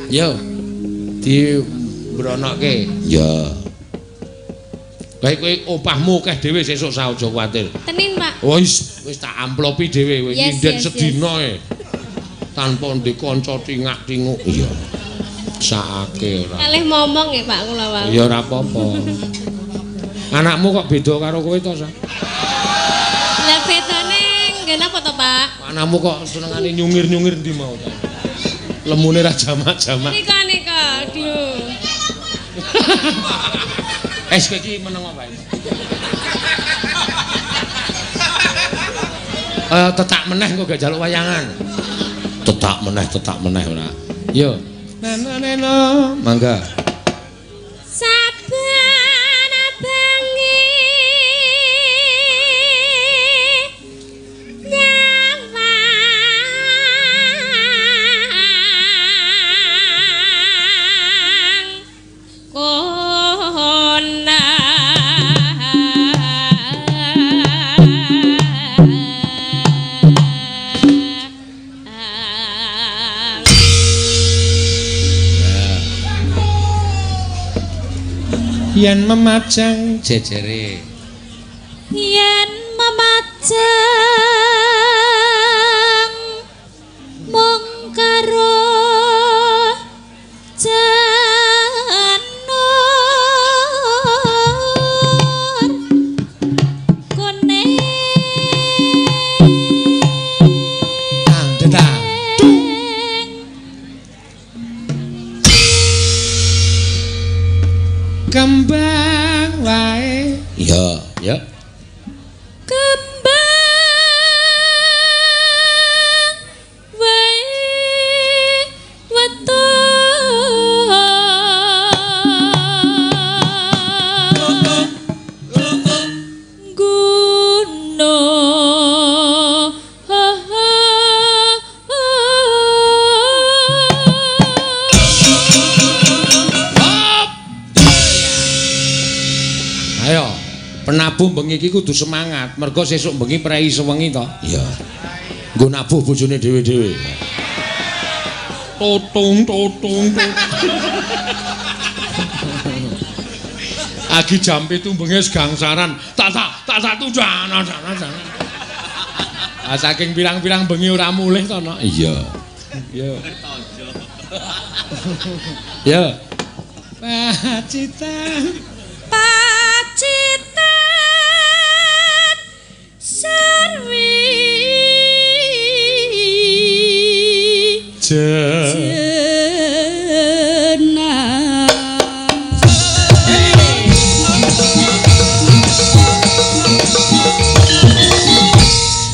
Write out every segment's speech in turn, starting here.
Yo. Di mbronoke. Ya. Kae kowe opahmu akeh dhewe sesuk sa aja kuwatir. Tenin, Pak. Wis wis tak amplopi dhewe kowe nyinden sedina e. Tanpa ndek kanca tingak-tinguk. Iya. Sakake ora. Kalih momong nggih, Pak, kula wau. Ya ora apa-apa. Anakmu kok beda karo kowe to, Sa? Lah bedane nggih napa to, Pak? Anakmu kok senengane nyungir-nyungir ndi mau ta? Lemune ra jamak-jamak. Nika nika, aduh. Es kowe iki meneng wae. Tetak meneh kok gak jaluk wayangan. Tetak meneh ora. Yo. Nena nena, mangga. Saben bengi nyawang Yen memajang jejere, yen memajang mung karo janur kuning tang detang kembang wae. Iya, ya. Kembang wae weton guna. Ayo, penabuh bengi iki kudu semangat, mergo sesuk bengi prei sewengi to. Iya. Nggo nabuh bojone dhewe-dhewe. Totung totung. Agi jam 7 bengi wis gangsaran. Tak tak tak tak tujana jana jana. Ah saking pirang-pirang bengi ora mulih to, Nok. Iya. Iya. Ya. Pacitan. Pacitan sarwi jenang.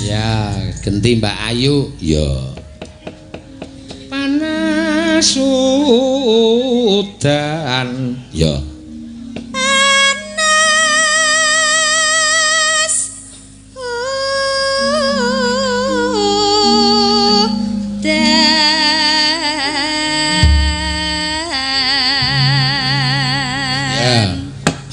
Ya, genti Mbak Ayu. Ya. Panas udan. Ya. Panas udan. Ya.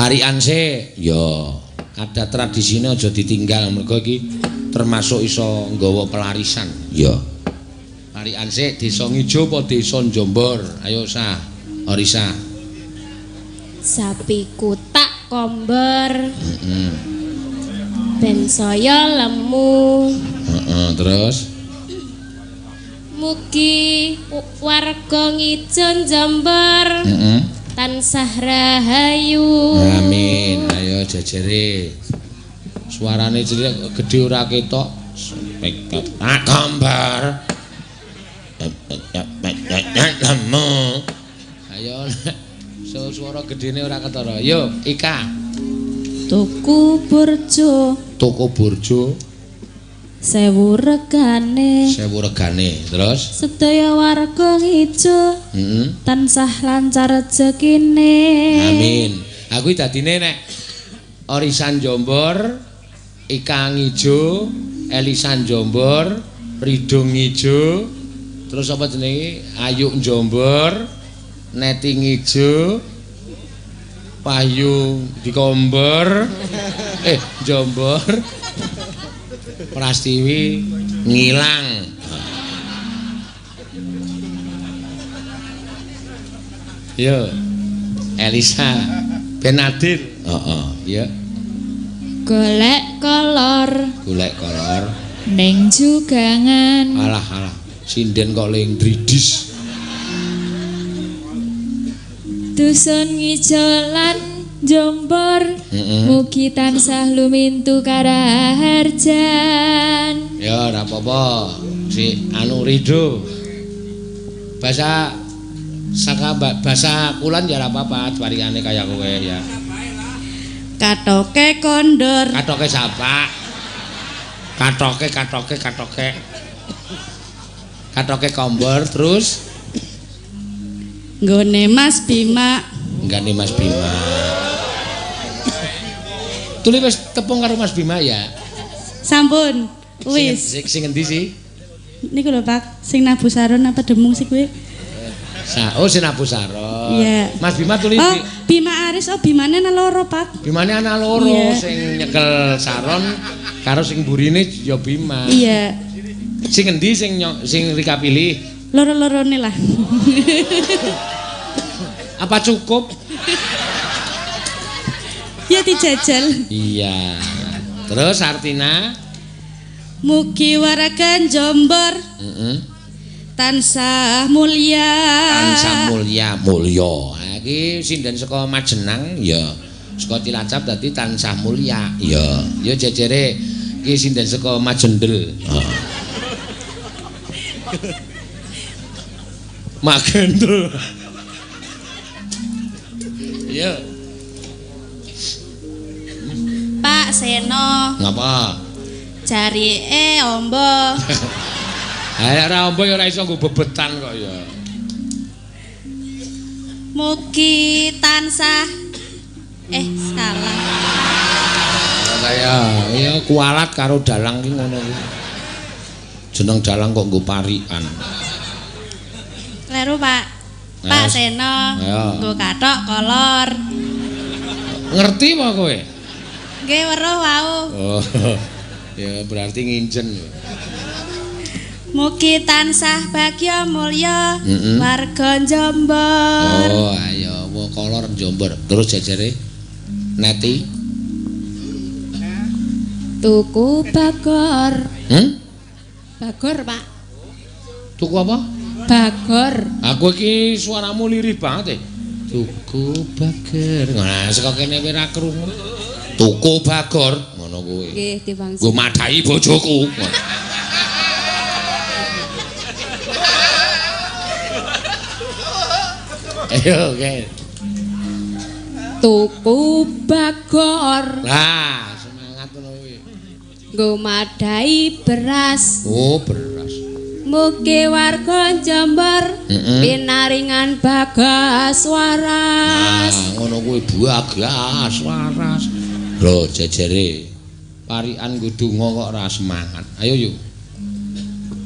Arian se, ya. Ada tradisine aja ditinggal mergo iki termasuk iso nggawa pelarisan. Ya. Arian se desa Ngijo apa desa Jombor? Ayo sah. Orisa. Sapiku tak kombor. Ben saya lemu. Heeh, terus mugi warga Ngijo Jombor tansah rahayu. Amin. Ayo jejere. Suarane cilik gedhe ora ketok. Tak gambar. Lemu. Ayo suara gedene ora ketara. Yo, Ika. Tuku burjo. Tuku burjo. 1000 regane. 1000 regane. Terus sedaya warga Ngijo. Tansah lancar rejekine. Amin. Aku dadine nek Orisan Jombor, Ika Ngijo, Elisan Jombor, Rido Ngijo, terus apa jenenge? Ayu Jombor, Neti Ngijo, Wahyu Dikombor, Jombor, Prastiwi ngilang. Yo. Elisa ben adil. Heeh, iya. Golek kolor. Golek kolor ning jugangan. Alah alah, sinden kok ling dridis. Dusun ngijo lan Jombor. Mugi tansah lumintu karaharjan. Ya ora apa-apa. Si anu Rido. Bahasa saka bahasa kulon ya ora apa-apa, warikane kaya kowe ya. Katoke kondor. Katoke sapa? Katoke katoke katoke. Katoke kombor terus nggone Mas Bima. Nggone Mas Bima. Tuli wis tepung karo Mas Bima ya? Sampun. Wis. Sing endi sih? Niku lho Pak, sing nabu saron apa demung sih kuwi? Oh, sing nabu saron. Iya. Mas Bima tuli. Oh, Bima Aris, oh Bimane ana loro, Pak. Bimane ana loro, iya. Sing nyekel saron karo sing burine ya Bima. Iya. Sing endi sing sing Rika pilih? Loro-lorone lah. Apa cukup? Ya dijajal. Iya. Terus Artina? Mugi waragan Jombor. Tansah mulya. Tansah mulya, mulya. Ha iki sinden saka Majenang ya. Saka Cilacap dadi tansah mulya. Ya. Ya jejere iki sinden saka Majendel. Magendel. Ya. Pak Seno. Ngapa? Jarike ombo. Ha ora ombo ya ora iso nggo bebetan kok ya. Mugi tansah salah. Kaya ya kualat karo dalang ki ngono kuwi. Jeneng dalang kok nggo parikan. Kleru, Pak. Pak Seno nggo kathok kolor. Ngerti apa kowe? Nggih weruh wau. Oh. Ya berarti nginjen. Mugi tansah bagya mulya warga Jombor. Oh, ayo kolor Jombor. Terus jejere Neti. Tuku bagor. Bagor, Pak. Tuku apa? Bagor. Aku iki suaramu lirih banget e. Tuku bagor. Nah, saka kene kowe ora krungu. Tuku bagor ngono kuwi. Nggih, diwangsul. Nggo madhahi bojoku. Ayo, oke. Tuku bagor. Lah, semangat ngono kuwi. Nggo madhahi beras. Oh, beras. Mugi warga Jombor pinaringan bagas waras. Nah, ngono kuwi bagas waras. Lho, jejere. Parikan nggo donga kok ora semangat. Ayo yuk.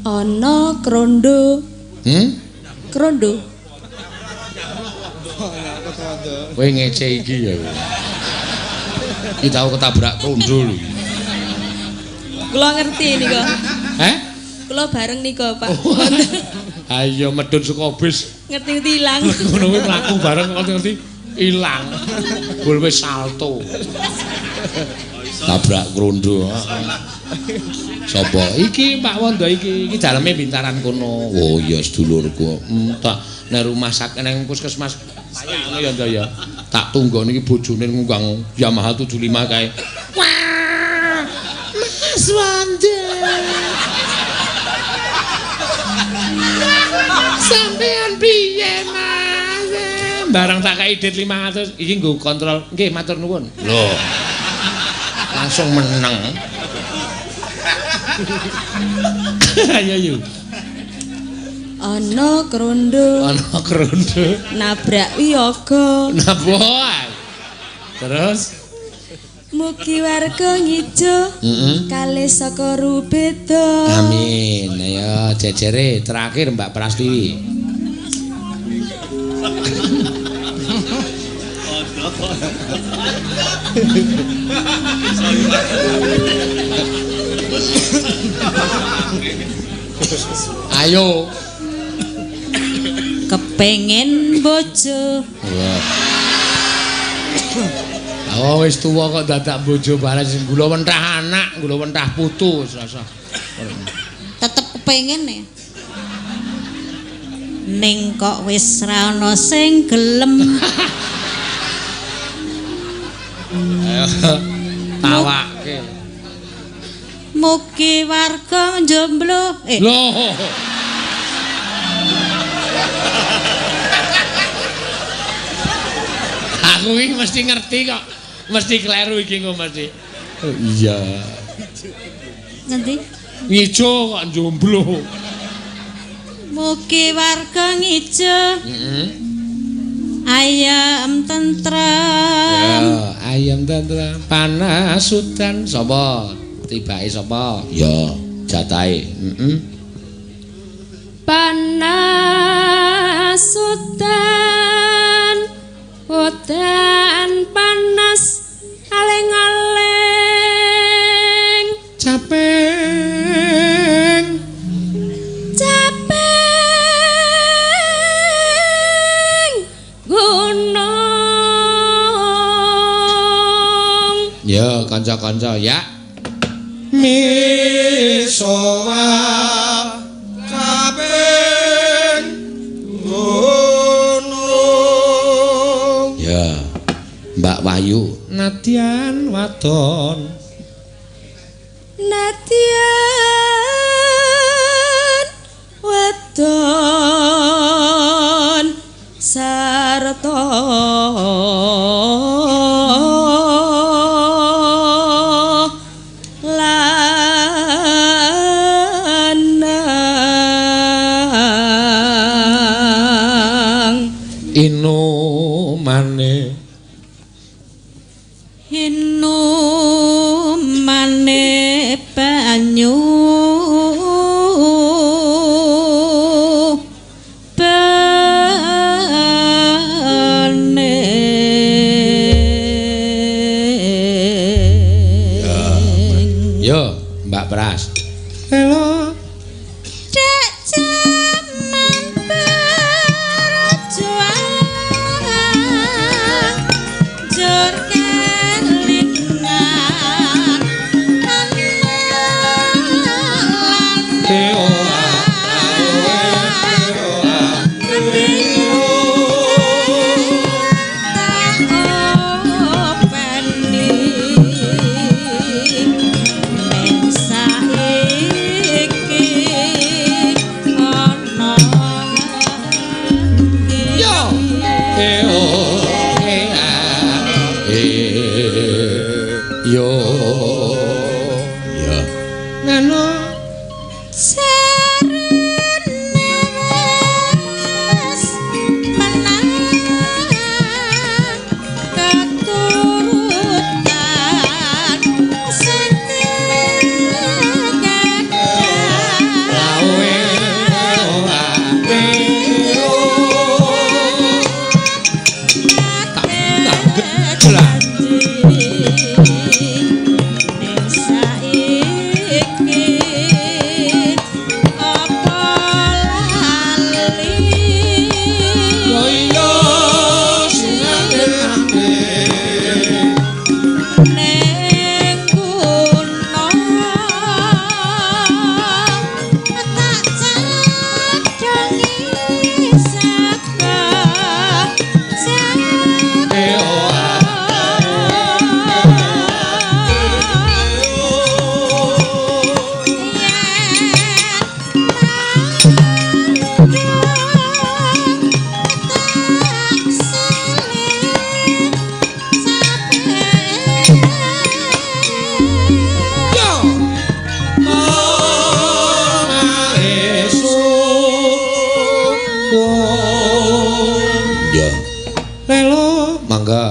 Ana krondo. Krondo. Kowe ngece iki ya. Iki tau ketabrak krondo lho. Kula ngerti nika. Heh? Kula bareng nika, Pak. Ayo medhun saka bis. Ngerti-ngerti ilang. Ngono kuwi mlaku bareng ngerti-ngerti ilang. Bul wis salto. Tabrak krondo. Sapa? Iki Pak Wondo iki, iki daleme Bintaran kono. Oh iya sedulurku. Tak nek rumah sakit nang puskesmas ngono ya Ndo ya. Tak tunggone iki bojone ngunggang Yamaha 75 kae. Wah! Mas Wondo. Sampean piye Mas? Barang tak kei dit 500 iki nggo kontrol. Nggih matur nuwun. Lho. Langsung meneng. Ayo yu. Ana krondo. Ana krondo. Nabrak wiyaga. Nabrak. Terus mugi warga ngijo kalih saka rubeda. Amin. Ayo jejere terakhir Mbak Prastiwi. Ayo. Kep Pengen bojo. Wah. Oh wis tuwa kok dadak bojo bareng sing gula wentah anak, gula wentah putu wis rasa. Tetep kepengin ya. Ning kok wis ra ana sing gelem. Ayo tawake. Mugi warga jomblo. Loh. Aku iki mesti ngerti kok. Mesti kleru iki engko mesti. Oh, iya. Ngendi? Ngijo kok jomblo. Mugi warga ngijo. Heeh. Ayam tentrem. Ya, ayam tentrem. Panas udan sapa? Tibake sapa? Ya, jatahe. Heeh. Panas udan. Udan panas aling-aling. Capeng. Capeng gunung. Ya, kanca-kanca ya. Misowa capeng gunung. Ya. Mbak Wahyu nadyan wadon. Nadyan wadon sarta lanang. Inumane inumane banyu bane. Yo, Mbak Pras. Halo. Dek jaman berjuang jur kelingan Yo. E o e a e yo. Ya. Ngano Serene wis menang keturutan sing lawe o a e o. Tak Ning saiki apa lali? Yo iya sing Ning gunung tak cadhongi saka E o a. Yo. Ya. Lelo, mangga.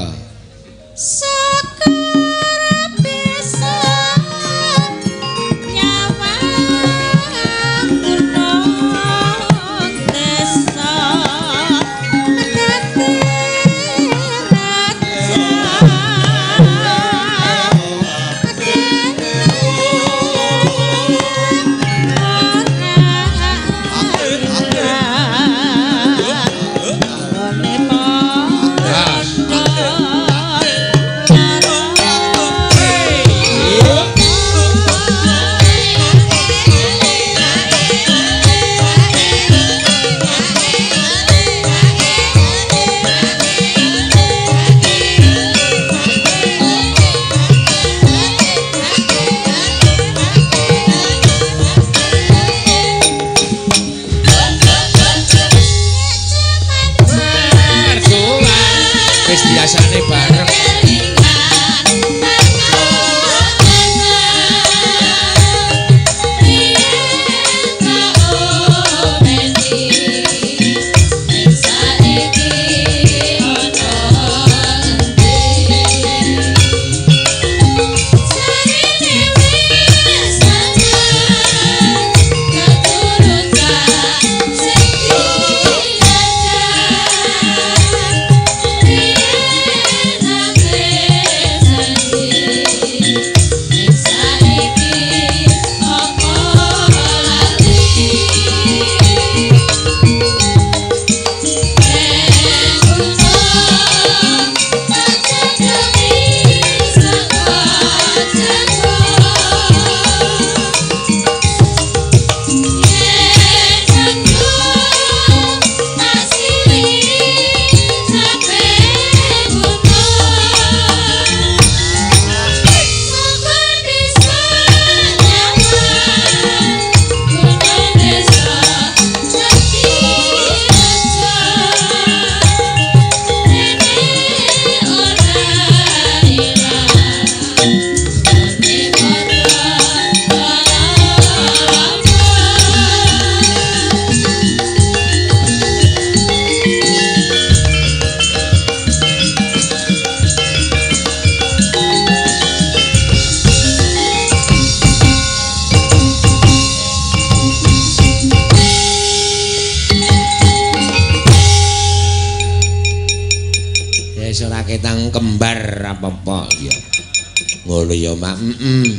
Ketang kembar apa-apa ya. Ngono ya, Mak. Heeh.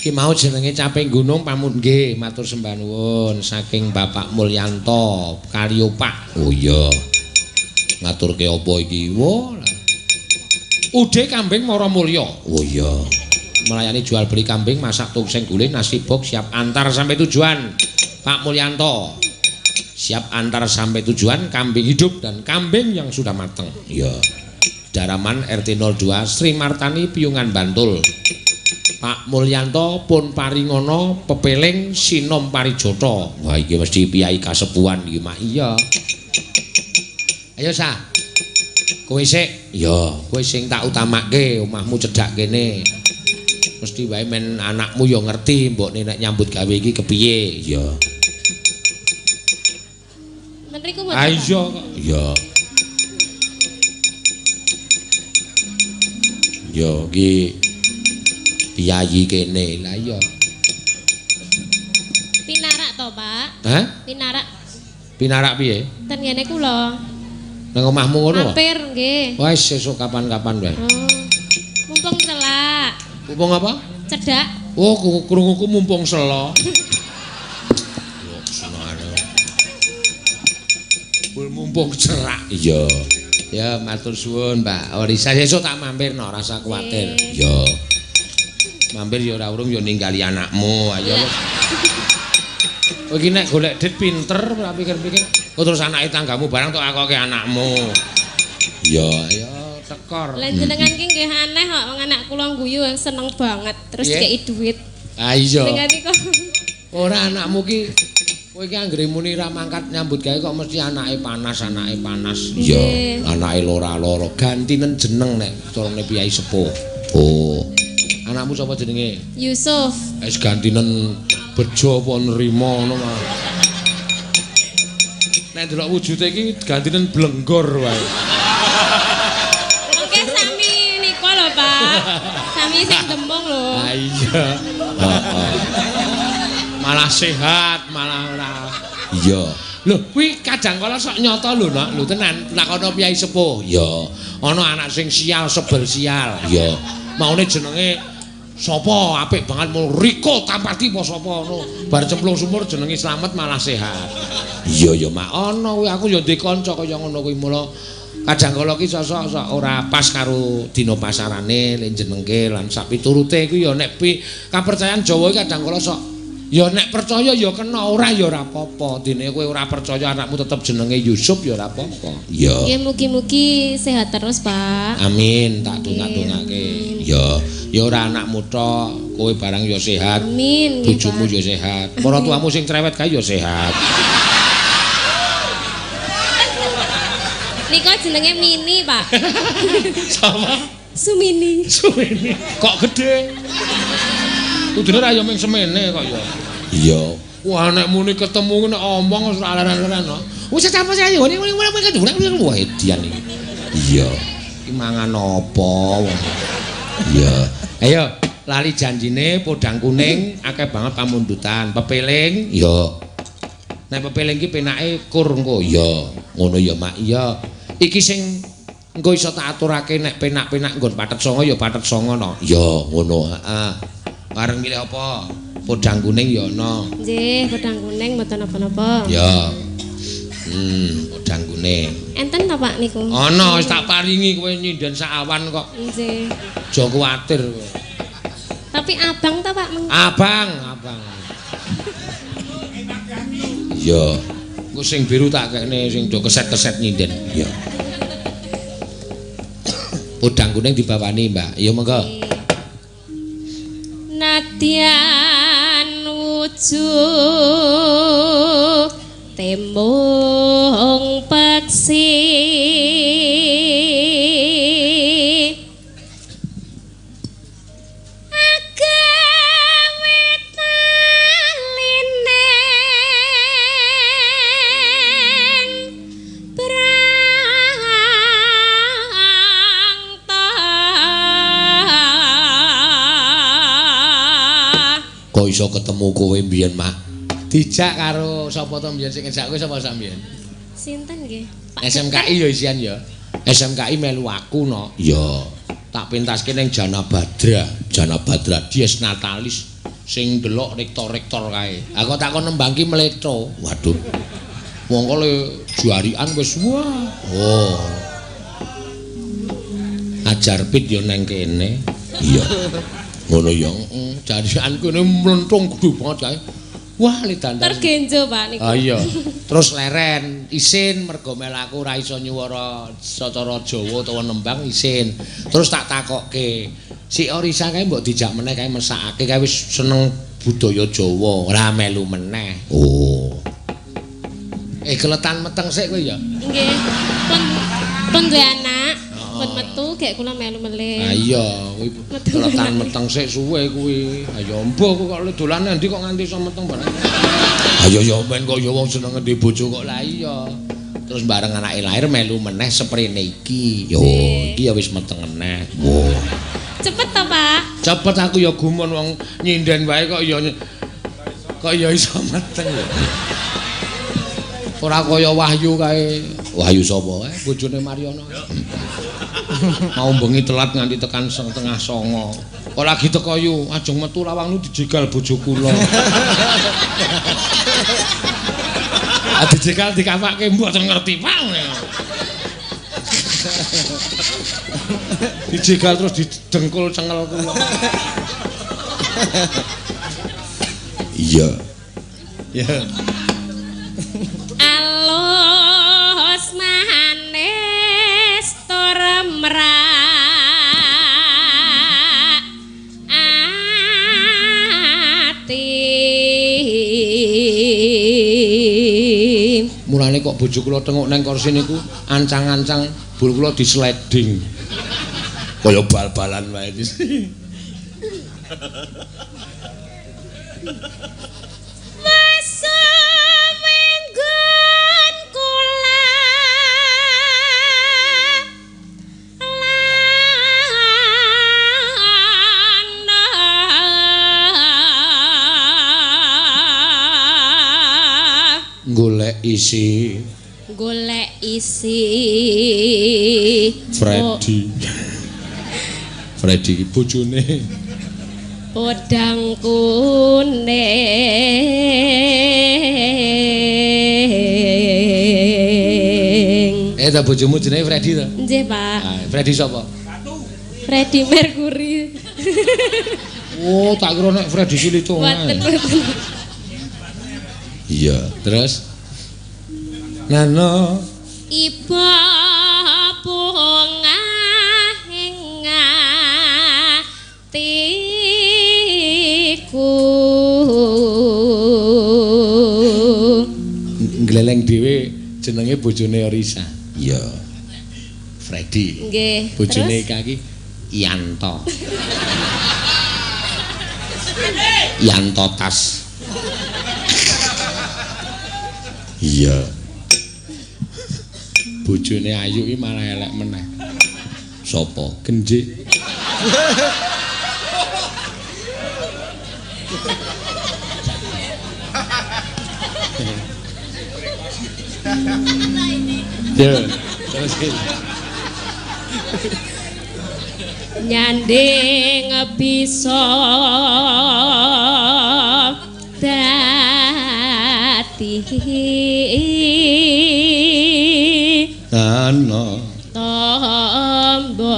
Iki mau jenenge Caping Gunung pamut nggih, matur sembah nuwun saking Bapak Mulyanto Kaliopak. Oh iya. Ngaturke apa iki? Wah. Ude kambing Mara Mulya. Oh iya. Melayani jual beli kambing, masak tungseng gulai, nasi box siap antar sampai tujuan. Pak Mulyanto. Siap antar sampai tujuan kambing hidup dan kambing yang sudah mateng. Iya. Daraman RT 02 Sri Martani Piyungan Bantul. Pak Mulyanto pun paringono pepeling sinom parijoto. Wah iki mesti piyai kasepuhan iki mak. Iya. Ayo Sah. Kowe sik. Iya, kowe sing tak utamake, omahmu cedhak kene. Mesti wae men anakmu ya ngerti mbokne nek nyambut gawe iki kepiye. Iya. Menteriku mboten. Ah iya kok. Iya. Ya iki piyayi kene. Lah iya. Pinarak to, Pak? Hah? Pinarak. Pinarak piye? Ten ngene kula. Nang omahmu ngono? Mampir nggih. Wis sesuk kapan-kapan wae. Oh. Mumpung celak. Mumpung apa? Cedhak. Oh, krunguku mumpung selo. Yo senengane. Mumpung cerak. Iya. Ya matur suwun, Mbak. Orisa sesuk tak mampir no, rasa kuwatir. Iya. Mampir ya ora urung ya ninggali anakmu. Ayo. Kowe iki nek golek dit pinter, ora pikir-pikir. Kok terus anake tanggamu barang tok akoke anakmu. Iya, ayo tekor. Lah jenengan ki nggih aneh kok wong anak kula guyu seneng banget terus dikeki dhuwit. Ah iya. Jenengan iki kok ora anakmu ki kowe iki anggere muni ra mangkat nyambut gawe kok mesti anake panas, anake panas. Iya, anake lora-loro. Gantinen jeneng nek carane piyai sepuh. Oh. Anakmu sapa jenenge? Yusuf. Wis gantinen bejo apa nrimo ngono mah. Nek ndelok wujude iki gantinen blenggor wae. Oke, sami nika lho, Pak. Sami sing demung lho. Ha iya. Heeh. Malah sehat, malah ora. Iya. Lho, kuwi kadang kala sok nyata lho, Nak. Lho tenan, takono piyai sepuh. Iya. Ana anak sing sial sebel sial. Iya. Maune jenenge sapa apik banget mau Riko Tampati apa sapa ngono. Bar cemplung sumur jenenge Slamet malah sehat. Iya ya, Mak. Ana kuwi aku ya ndek kanca kaya ngono kuwi mula kadang kala ki sosok sok ora pas karo dina pasarane le jenengke lan sak piturute kuwi ya nek kapercayan Jawa iki kadang kala sok ya nek percaya ya kena, ora ya ora apa-apa. Dene kowe ora percaya anakmu tetep jenenge Yusuf ya ora apa-apa. Iya. Nggih mugi-mugi sehat terus, Pak. Amin, tak dongak-dongake. Ya, ya ora anakmu tok, kowe barang ya sehat. Amin. Bojomu ya sehat. Maratuamu sing cerewet kae ya sehat. Nika jenenge Mini, Pak. Sama? Sumini. Sumini. Kok gede? Kudune ra ya mung semene kok ya. Iya. Wah nek muni ketemu nek omong wis ora leren-leren no. Wis apa sih ngene ngene wah edian iki. Iya. Iki mangan apa wong. Iya. Ayo lali janjine podang kuning akeh banget pamundutan. Pepeling iya. Nek pepeling iki penake kur engko iya. Ngono ya Mak. Iya. Iki sing engko iso tak aturake nek penak-penak nggon pathet songo ya pathet songo no. Iya, ngono heeh. Bareng milih apa? Podang kuning ya ana. Nggih, podang kuning mboten napa-napa. Ya. Podang kuning. Enten ta Pak niku? Ana, wis tak paringi kowe nyinden sak awan kok. Nggih. Aja kuwatir kowe. Tapi abang ta Pak? Abang, abang. Iya. Engko sing biru tak kekne sing do keset-keset nyinden. Iya. Podang kuning dibawani, Mbak. Ya monggo. Nadyan wujud temung peksi agawe taline brangta. Kok iso ketemu kowe mbiyen, Mak? Dijak karo sapa to mbiyen sing ngejak kowe sapa sampeyan? Sinten nggih? Pak SMKI ya isian ya. SMKI melu aku no. Iya. Tak pentaske ning Janabadra. Janabadra Dies Natalis sing ndelok rektor-rektor kae. Aku tak kon nembang ki mletho. Waduh. Wong kok le jarian wis wah. Oh. Ajar pit ya nang kene. Iya. Ngono ya. Jarian kene mlentung gedhe banget kae. Wah, le dandan. Tergenjo, Pak niku. Ah iya. Terus leren, isin mergo mel aku ora iso nyuwara secara Jawa utawa nembang isin. Terus tak takokke, si Orisa kae mbok dijak meneh kae mesakake kae wis seneng budaya Jawa, ora melu meneh. Oh. Keletan meteng sik kowe ya? Nggih. Pun duwe anak, pun metu gek kula melu melih. Ah iya, kuwi keletan meteng sik suwe kuwi. Ayo mbuh kok dolan endi kok nganti iso meteng barang. Ayo ya men kok ya wong seneng ngendi bojo kok lah iya. Terus bareng anake lahir melu meneh seprene iki. Yo, iki ya wis meteng meneh. Wah. Cepet to, Pak? Cepet aku ya gumun wong nyinden wae kok ya iso meteng ya. Ora kaya Wahyu kae. Wahyu sapa kae? Bojone Mariono. Mau bengi telat nganti tekan 8:30. Kok lagi teko yu, ajeng metu lawang nu dijegal bojo kula. Ah dijegal dikapake mboten ngerti Pak. Dijegal terus didengkul cengel kula. Iya. Iya. Alus manis tur mrak ati. Mulane kok bojo kula tenguk nang kursi niku ancang-ancang bul kula disleding. Kaya bal-balan wae. Golek isi. Golek isi. Freddy. Freddy bojone. Podang kuning. Ta bojomu jenenge Freddy ta? Nggih, Pak. Ah, Freddy sapa? Freddy Mercury. Oh, tak kira nek Freddy Silitongan. Mboten, mboten. Iya, terus Nano iba bunga ing atiku. Ngleleng dhewe jenenge bojone Orisa. Iya. Freddy. Nggih. Bojone Ika iki Yanto. Yanto tas. Iya. Bojone Ayu iki malah elek meneh. Sapa? Genjik. Yo, terus nyanding bisa dadi ana tombo.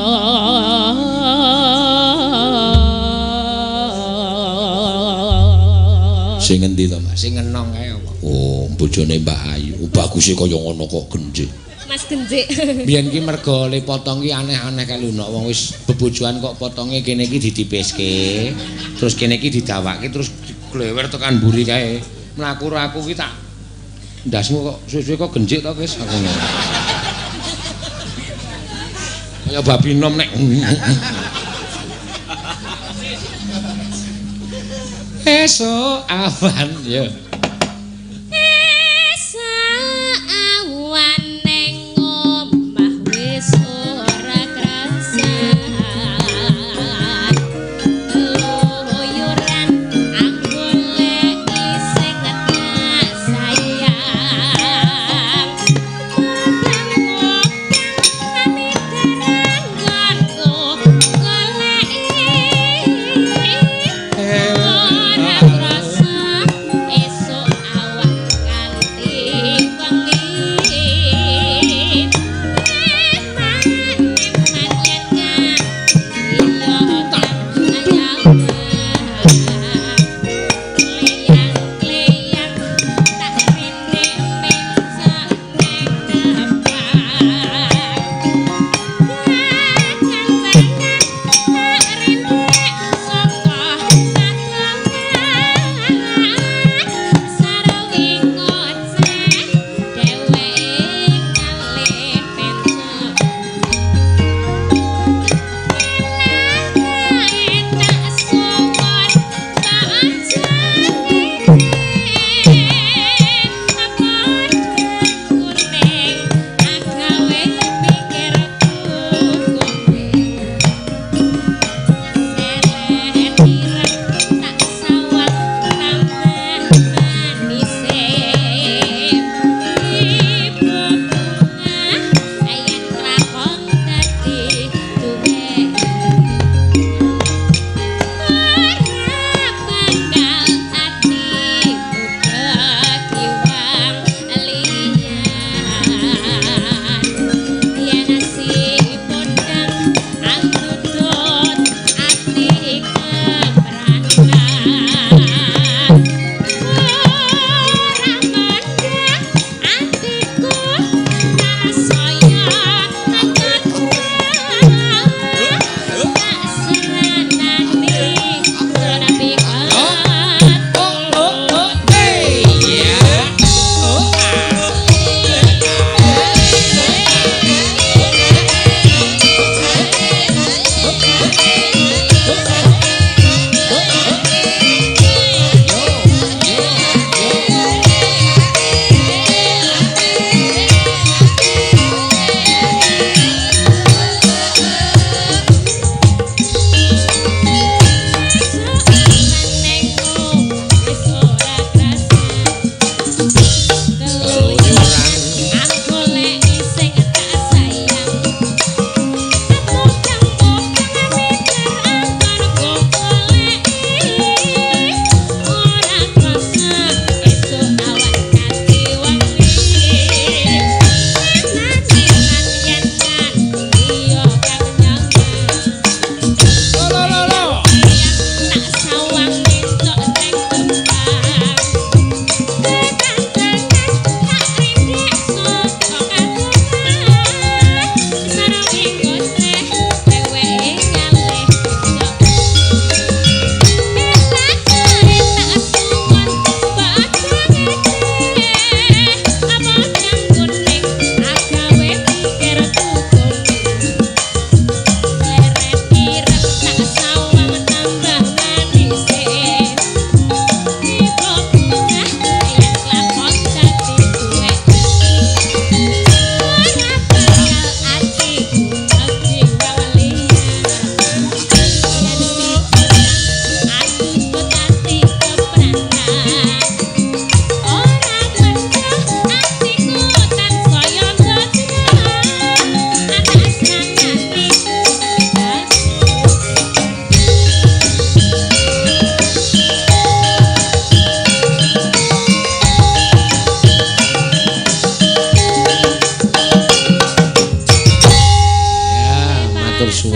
Sing ngendi to, Mas? Sing ngenong kae apa? Oh, bojone Mbak Ayu. Baguse kaya ngono kok genjik. Mas genjik. Biyen ki mergo le potong ki aneh-aneh kae lho, nok wong wis bebojoan kok potonge kene iki ditipiske, terus kene iki didawake terus diglewer tekan mburi kae. Mlaku aku ki tak ndasmu kok suwe-suwe kok genjik to, Guys, aku ngono. Kaya babi nom nek. Esuk awan ya. Esuk awan ning omah wis ora krasan. Keluyuran aku goleki sing tak sayang. Utang-utang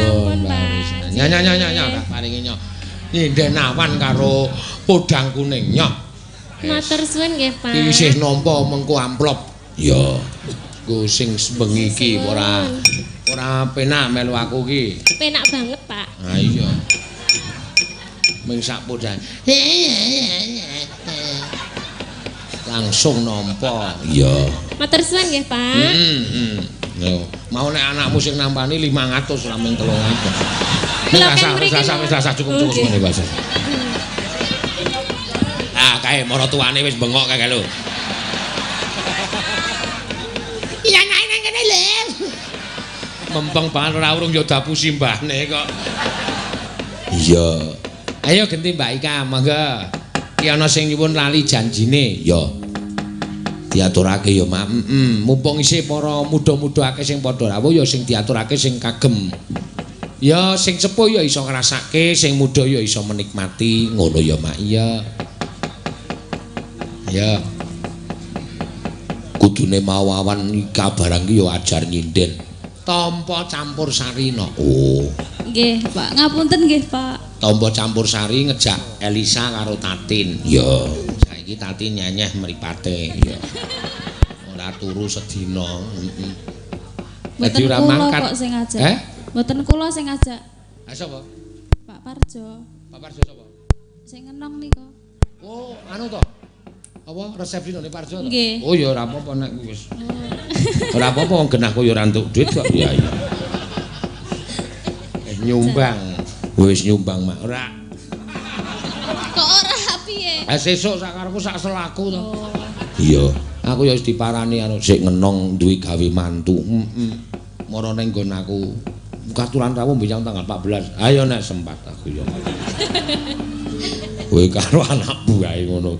suwun, Mbak. Nya nya nya nya tak paringi nyo. Nyinden awan karo podang kuning nyo. Matur suwun nggih, Pak. Iki isih nampa mengko amplop. Ya. Nggo sing bengi iki ora penak melu aku iki. Penak banget, Pak. Ha iya. Ming sak podang. Langsung nampa. Iya. Matur suwun nggih, Pak. Yo, mau nek anakmu sing nampani 500 ora mung 300. Wis rasa cukup semene bahasa. Ah, kae maratuwane wis bengok kae lho. Iya anake nang kene lho. Mempeng banget ora urung ya dapusi mbahne kok. Iya. Ayo genti Mbak Ika, monggo. Ki ana sing nyuwun lali janjine. Ya. Diaturake ya, Mak. Mumpung isih para muda-muda akeh sing padha rawuh ya sing diaturake sing kagem. Ya sing sepuh ya iso ngrasake, sing muda ya iso menikmati, ngono ya, Mak. Iya. Ya. Kudune mau awan Ika barang ki ya ajar nyinden. Tampa campur sari no. Oh. Nggih, Pak. Ngapunten nggih, Pak. Tampa campur sari ngejak Elisa karo Tatin. Ya. Saiki Tatin nyenyeh mripate. Ya. Ora turu sedina. Heeh. Mboten kula kok sing ngajak. Eh? Mboten kula sing ngajak. Ha sapa? Pak Parjo. Pak Parjo sapa? Sing ngenong nika. Oh, anu to. Apa resepsi nang Parjo to? Nggih. Oh ya ora apa-apa nek wis. Ora apa-apa wong genahku ya ora entuk duit kok. Iya iya. Nyumbang. Wis nyumbang mak ora. Kok ora piye? Ha sesuk sakarepku sak selaku to. Oh. Iya, aku ya wis diparani anu sik ngenong duwe gawe mantu. Heeh. Mara ning nggon aku katuran rawuh mbiyang tanggal 14. Ayo nek sempat aku ya. Kowe karo anak buahe ngono.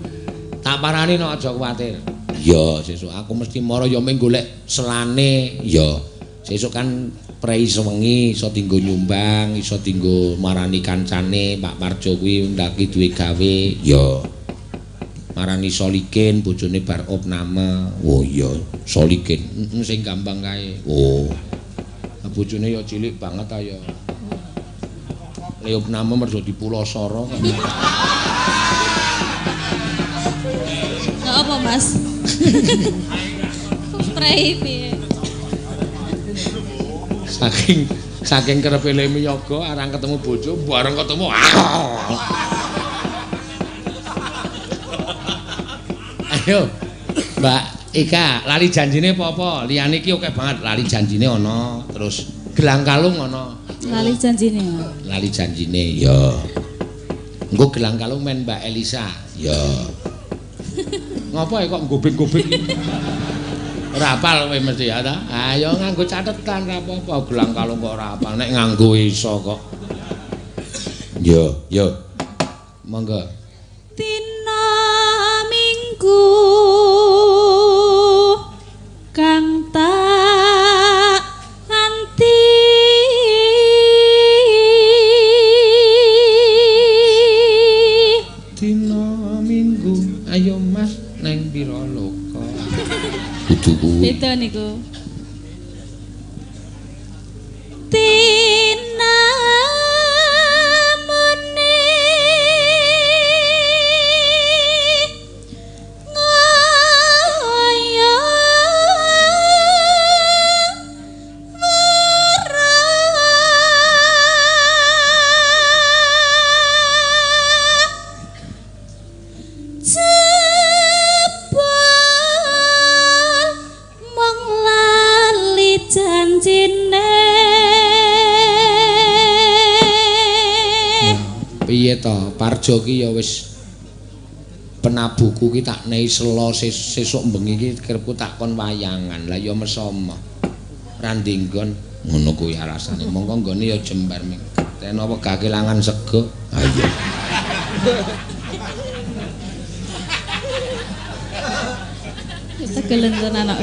Tak parani no aja kuwatir. Iya, sesuk aku mesti mara ya mung golek selane. Iya. Sesuk kan prei sewengi iso dinggo nyumbang, iso dinggo marani kancane Pak Parjo kuwi ndaki duwe gawe. Iya. Marani Solikin bojone bar opname. Oh iya, Solikin. Heeh, sing gampang kae. Oh. Bojone ya cilik banget ta ya. Le opname mergo dipulosara kok. Enggak apa, Mas? Prei piye? Saking kerepe le miyaga arang ketemu bojo, bareng ketemu. Ayo, Mbak Ika, lali janjine apa-apa? Liyane iki akeh banget, lali janjine ana, terus gelang kalung ana. Lali janjine. Lali janjine, ya. Engko gelang kalung men Mbak Elisa, ya. Ngopo kok gobek-gobek iki? Ora hafal kowe mesti ya ta? Ayo nganggo catetan ora apa-apa, gelang kalung kok ora hafal, nek nganggo iso kok. Yo, yo. Monggo. Dina Minggu kang tak nganti Dina Minggu ayo Mas neng pira loka. Kudu kuwi. Beda niku. Tinamune ngaya Jebul mung lali janjine. Piye to? Parjo ki ya wis penabuku ki tak nehi sela sesuk bengi ki kerepku tak kon wayangan. Lah ya mesoma. Randi nggon ngono kuwi alasane. Mongko nggone ya jembar ming. Teno wegah kelangan sego. Ha iya. Tegelen tenan kok.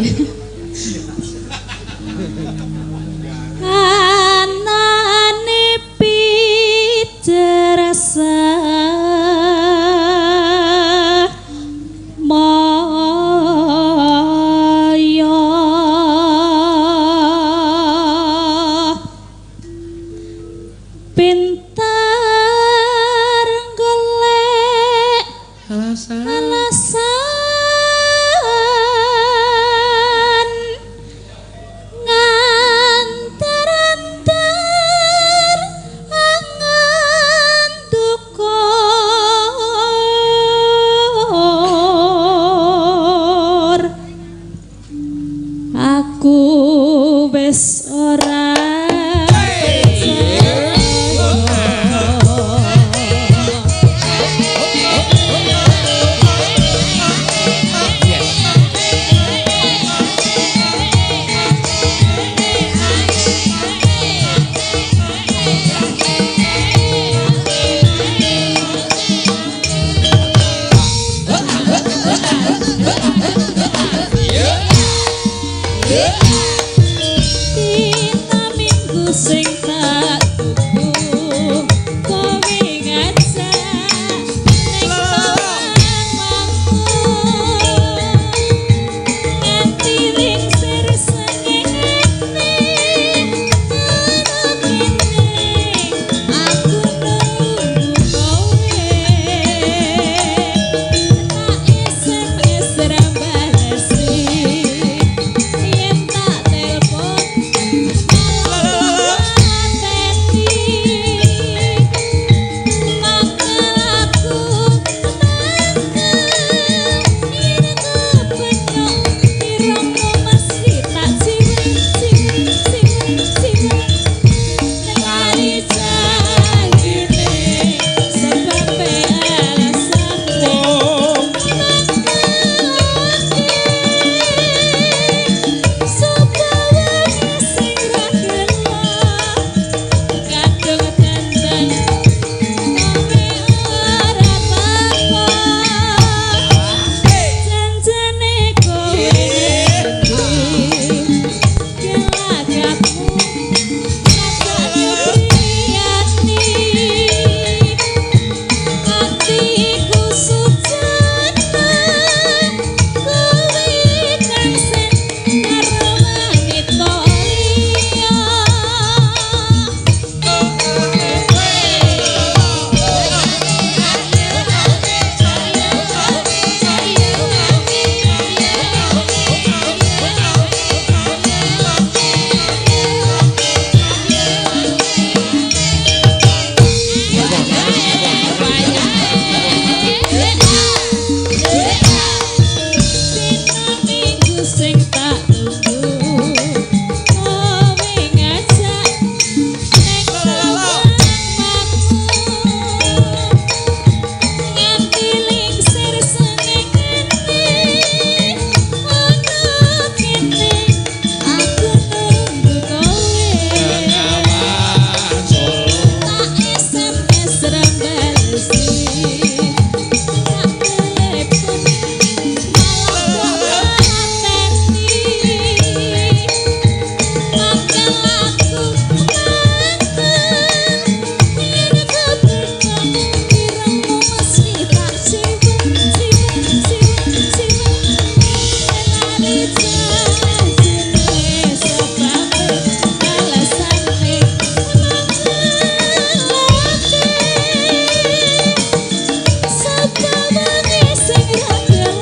Anane pijerasa maya Aku wis ora Dina minggu sing tak tunggu kowe ngajak ning Tawangmangu nganti lingsir sengene ana kene aku nunggu kowe tak SMS ra balesi yen tak telpon malah mateni mangkel aku mangkel yen kepenyok irungmu mesti tak ciwit ciwit ciwit ciwit lali janjine sebabe alasane Sapa wae sing ra gelo kadung dandan kowe ora teko janjane kowe ngerti gelagakmu rasane priyati atiku sujana kowe kang sen karo wanita liya. Dina minggu sing tak tunggu kowe ngajak ning Tawangmangu nganti lingsir sengene ana kene aku nunggu kowe tak SMS ra balesi tak telepon malah kok mateni mangkel aku mangkel yen kepenyok irungmu mesti tak ciwet ciwet ciwet ciwet lali janjine sebabe alasane mangkelake sapa wae sing ra gelo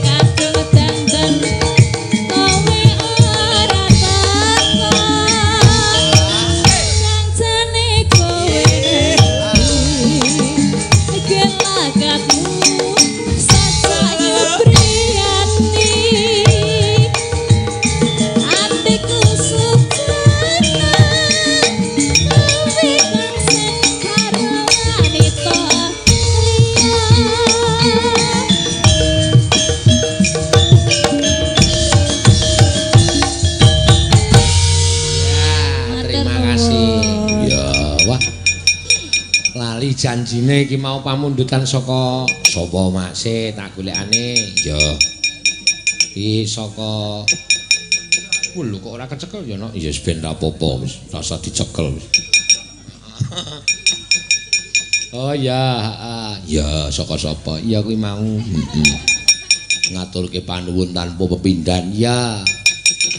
kadung dandan kowe ora teko janjane kowe ngerti gelagakmu sajake priyati atiku sujana kowe kang sen karo wanita liya. Ya, terima kasih. Ya, wah. Lali janjine iki mau pamundutan saka sapa Makse tak golekane. Ya. Iki saka Wah, lho kok ora kecekel ya, Nok? Ya wis ben ra apa-apa wis, rasa dicekel wis. Oh ya, heeh. Ya saka sapa? Ya kuwi mau. Heeh. Ngaturke panuwun tanpa pepindhan. Ya.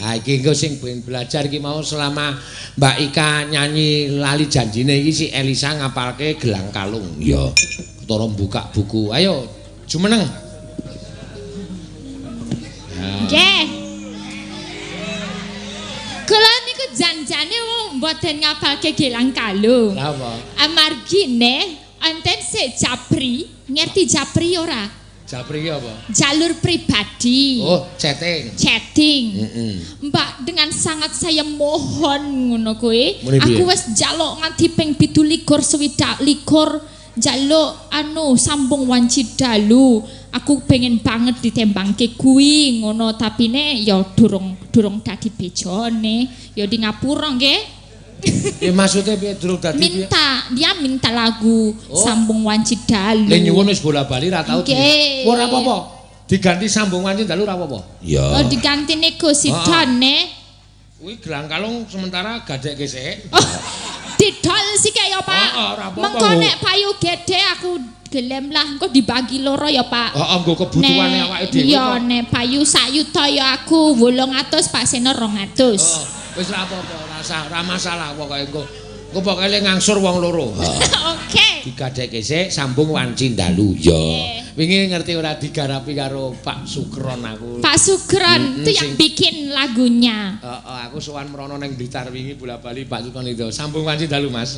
Ha iki engko sing ben belajar iki mau selama Mbak Ika nyanyi lali janjine iki si Elisa ngapalke gelang kalung. Ya. Ketara buka buku. Ayo jumeneng. Nggih. Kula niku janjane wong mboten ngapalke gelang kalung. Lha apa? Amargine enten se japri, ngerti japri ora? Japri ki apa? Jalur pribadi. Oh, chatting. Chatting. Heeh. Mbak, dengan sangat saya mohon ngono kuwi. Muni piye? Aku wis njaluk nganti ping 27 swidak likur njaluk anu sambung wanci dalu. Aku pengen banget ditembangke kuwi ngono, tapi ne ya durung durung dadi bejone. Ya di ngapura nggih. Ya maksudnya piye durung dadi piye? Minta, dia minta lagu Oh. Sambung Wanci Dalu. Le nyuwun wis bola-bali ra tau. Nggih. Ora apa-apa. Diganti sambung wanci dalu ora apa-apa. Oh, diganti niku sidone. Kuwi gelang kalung sementara gadekke sik. Oh, didol sih ya, Pak. Oh, ora apa-apa, Mengko Bu. nek payu gede aku gelem lah, engko dibagi loro ya, Pak. Heeh, nggo kebutuhane awake dhewe. Iya, kok. nek payu sak yuta ya aku 800, Pak Seno 200. Heeh, wis ora apa-apa, ora usah, ora masalah pokoke engko. Engko pokoke le ngangsur wong loro. Oke. Digadekke sik sambung wanci dalu. Ya. Nggih. Wingi ngerti ora digarapi karo Pak Sukron aku. Pak Sukron itu yang bikin lagunya. Heeh, aku sowan mrono ning Blitar wingi bola-bali Pak Sukron itu. Sambung wanci dalu, Mas.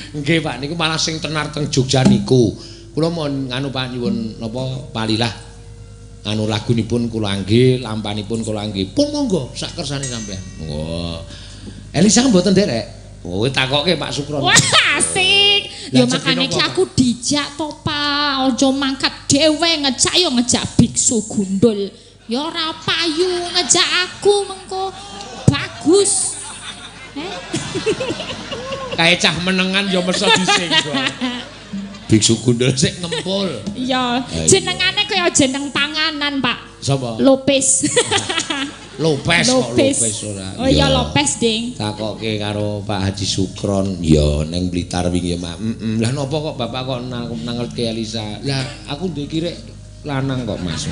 Nggih, Pak, niku malah sing tenar teng Jogja niku. Kula mohon nganu Pak nyuwun napa palilah anu lagunipun kula angge, lampanipun kula angge. Pun monggo sak kersane sampean. Wah. Elisa mboten nderek. Oh, takoke Pak Sukron. Wah, asik. Lah, Ya makane jenenge ki apa, aku dijak to, Pak. Aja mangkat dhewe ngejak ya ngejak biksu gundul. Ya ora payu ngejak aku mengko bagus. Eh? Kae cah menengan ya mesa disenggol. Biksu gundul sik ngempul. Iya, iya. jenengane kaya jeneng panganan, Pak. Sapa? Lopes. Lopes kok Lopes. Lopes ora. Oh iya Lopes, Ding. Takoke karo Pak Haji Sukron, ya ning Blitar wingi Mak. Heeh. Lah napa kok bapak kok nangelke Elisa? Lah aku duwe kirek lanang kok, Mas.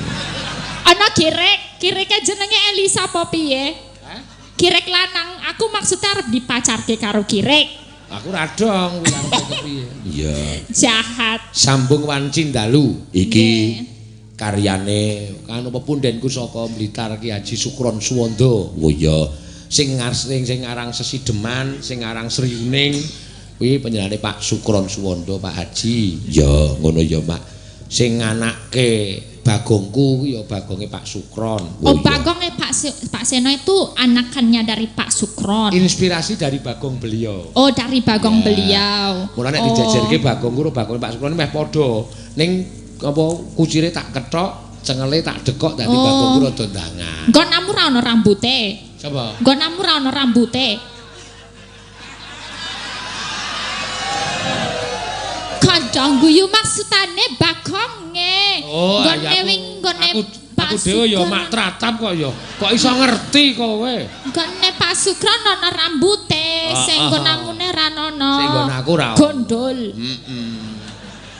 Ana kirek, kireke jenenge Elisa apa piye? Hah? Kirek lanang, aku maksudnya arep dipacarke karo kirek. Aku ra dong kuwi arepe kepiye. Iya. Jahat. Sambung wanci dalu iki Nggih. Karyane anu pepundenku saka Blitar Ki Haji Sukron Suwondo. Oh iya. Sing ngarang Sesideman, sing ngarang Sriuning kuwi panjenengane Pak Sukron Suwondo, Pak Haji. Ya, ngono ya, Mak. Sing nganake Bagongku kuwi ya bagonge Pak Sukron. Oh, Bagongnya Pak Seno itu anakannya dari Pak Sukron. Inspirasi dari Bagong beliau. Oh, dari Bagong Ya. beliau. Mula nek Oh. dijejerke Bagongku karo Bagonge Pak Sukron meh padha. Ning apa kucire tak kethok, cengele tak dekok dadi Oh. Bagongku rada ndangan. Nggonamu ra ono rambute. Sapa? Nggonamu ra ono rambute. Kanca guyu maksudane Bagonge. Oh, Nggone aku, wing nggone aku, Pak aku dhewe ya Sukron. mak tratap kok ya. Kok iso ngerti kowe? Nggone Pak Sukron ana rambute, Ah, sing ah, nggonamune ra ono. Sing nggon aku ra ono. Gondol. Heeh.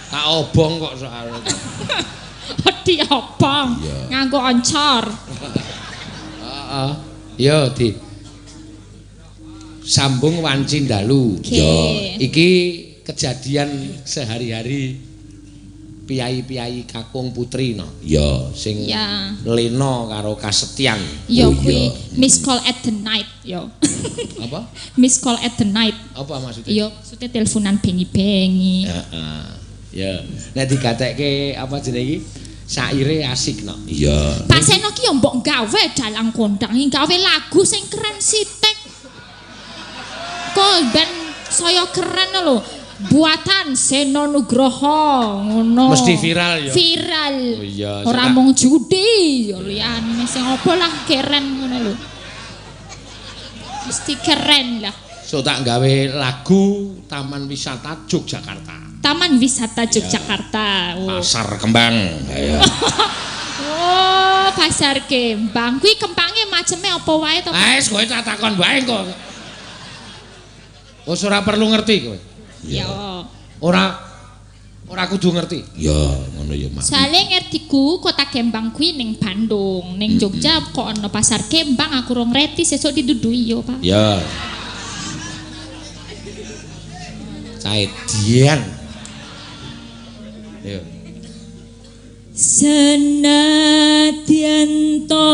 Tak obong kok soalnya. Diobong Iya. nganggo oncor. Heeh. Yo di sambung wanci dalu. Oke. Yo, iki kejadian sehari-hari piyayi-piyayi kakung putri no. Yo, sing Ya. lena karo kasetyan. Ya Oh, kuwi iya. Miss Call at the Night yo. Apa? Miss Call at the Night. Apa maksudnya? Yo maksudnya teleponan bengi-bengi. Heeh. Ya, nek digatekke apa jenenge iki? Saire asik no. Iya. Pak Seno ki yo mbok gawe dalang kondang, gawe lagu sing keren sithik. Kok ben saya keren lho. Buatan Seno Nugroho ngono. Mesti viral ya? Viral. Oh iya, Ora sing tak- mung judi, ya liyane sing apa lah keren ngono lho. Mesti keren lah. So tak gawe lagu Taman Wisata Yogyakarta. Taman Wisata Yogyakarta. Oh. Pasar Kembang. Ayo. Oh, Pasar Kembang. Kuwi kembange maceme apa wae to? Pak? Wis kowe tak takon wae kok. Wis ora perlu ngerti kowe. Ya. Ora ora kudu ngerti. Ya, ngono ya, Mak. Soale ngertiku kota Kembang kuwi ning Bandung, ning Jogja kok ana Pasar Kembang aku rong ngerti sesuk didudui yo, Pak. Ya. Caedian. Yo. Senadyan to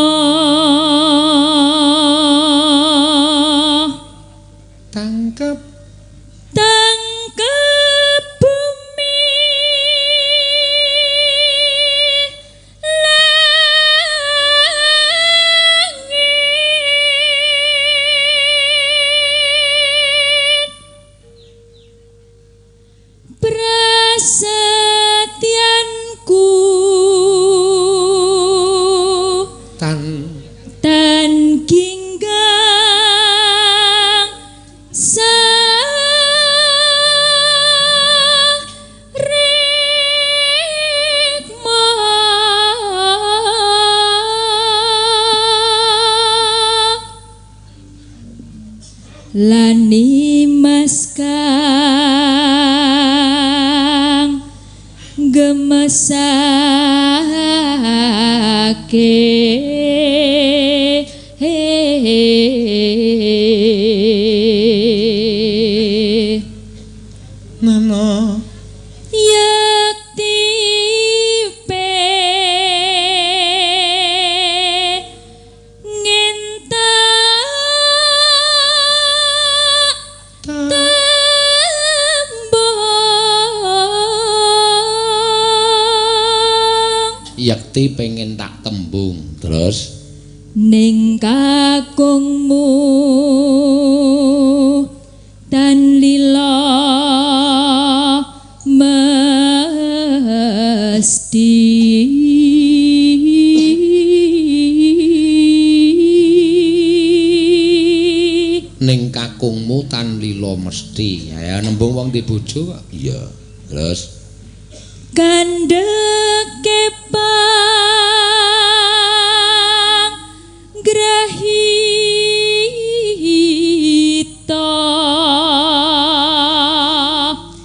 Tangkep tangkep bumi Tan tan ginggang sarikma lani mas kang gemesake Nana yekti pengen tak tembung. Yekti pengen tak tembung. Terus ning kakungmu tan lila mesti ning kakungmu tan lila mesti. Ya nembung wong di bojo kok. Iya. Terus kandheke panggrahita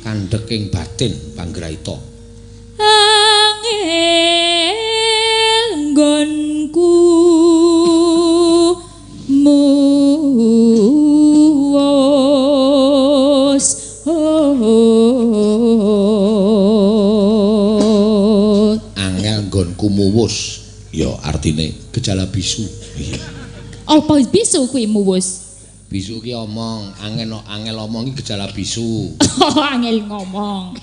kandheking batin panggrahita angel nggonku muwus angel nggonku muwus. Ya artine gejala bisu. Iya. Apa bisu kuwi muwus? Bisu ki omong, angel angel omong ki gejala bisu. Oh, angel ngomong.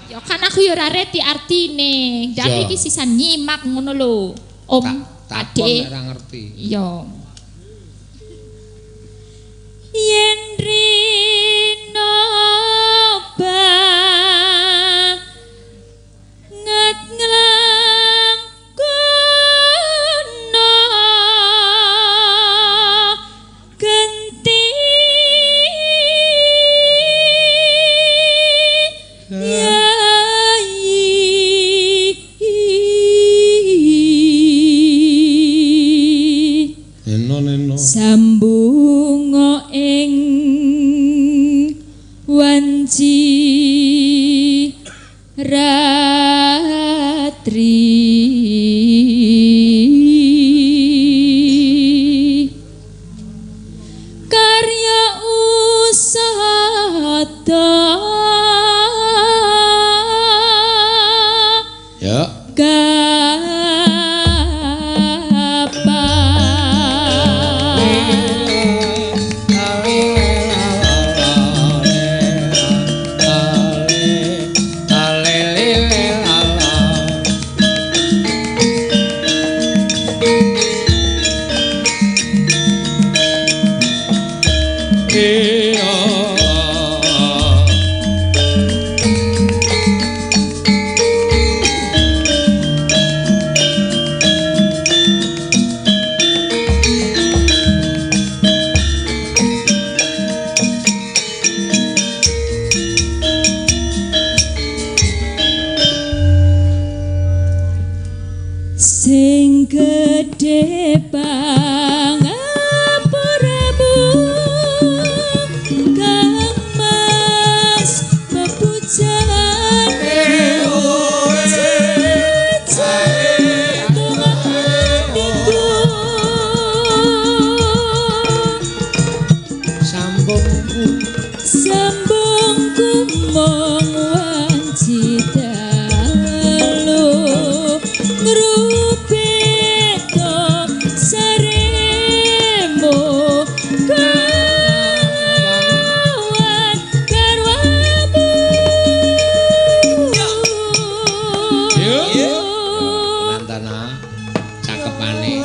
Ya kan aku ya ora reti artine. Dadi iki sisan nyimak ngono lho. Om, takon nek ora ngerti. Iya. Yen rino banget nglangkono genti yayi neno neno sambunga ing wanci ratri karya usada ya sing gedhe pangapuramu Kang Mas pepujane sambungku sambungku mung wanci dalu ngrupita saremu kawan garwamu. Nantana cakepane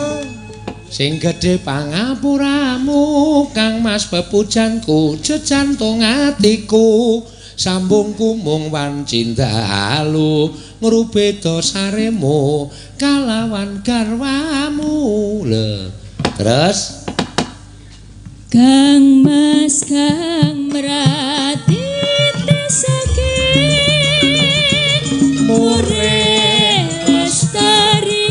sing gedhe pangapuramu Kang Mas pepujanku jejantung atiku Sambungku mung wanci dalu ngrubeda saremu kalawan garwamu. Lho, terus Kang Mas kang mrati tesake murih lestari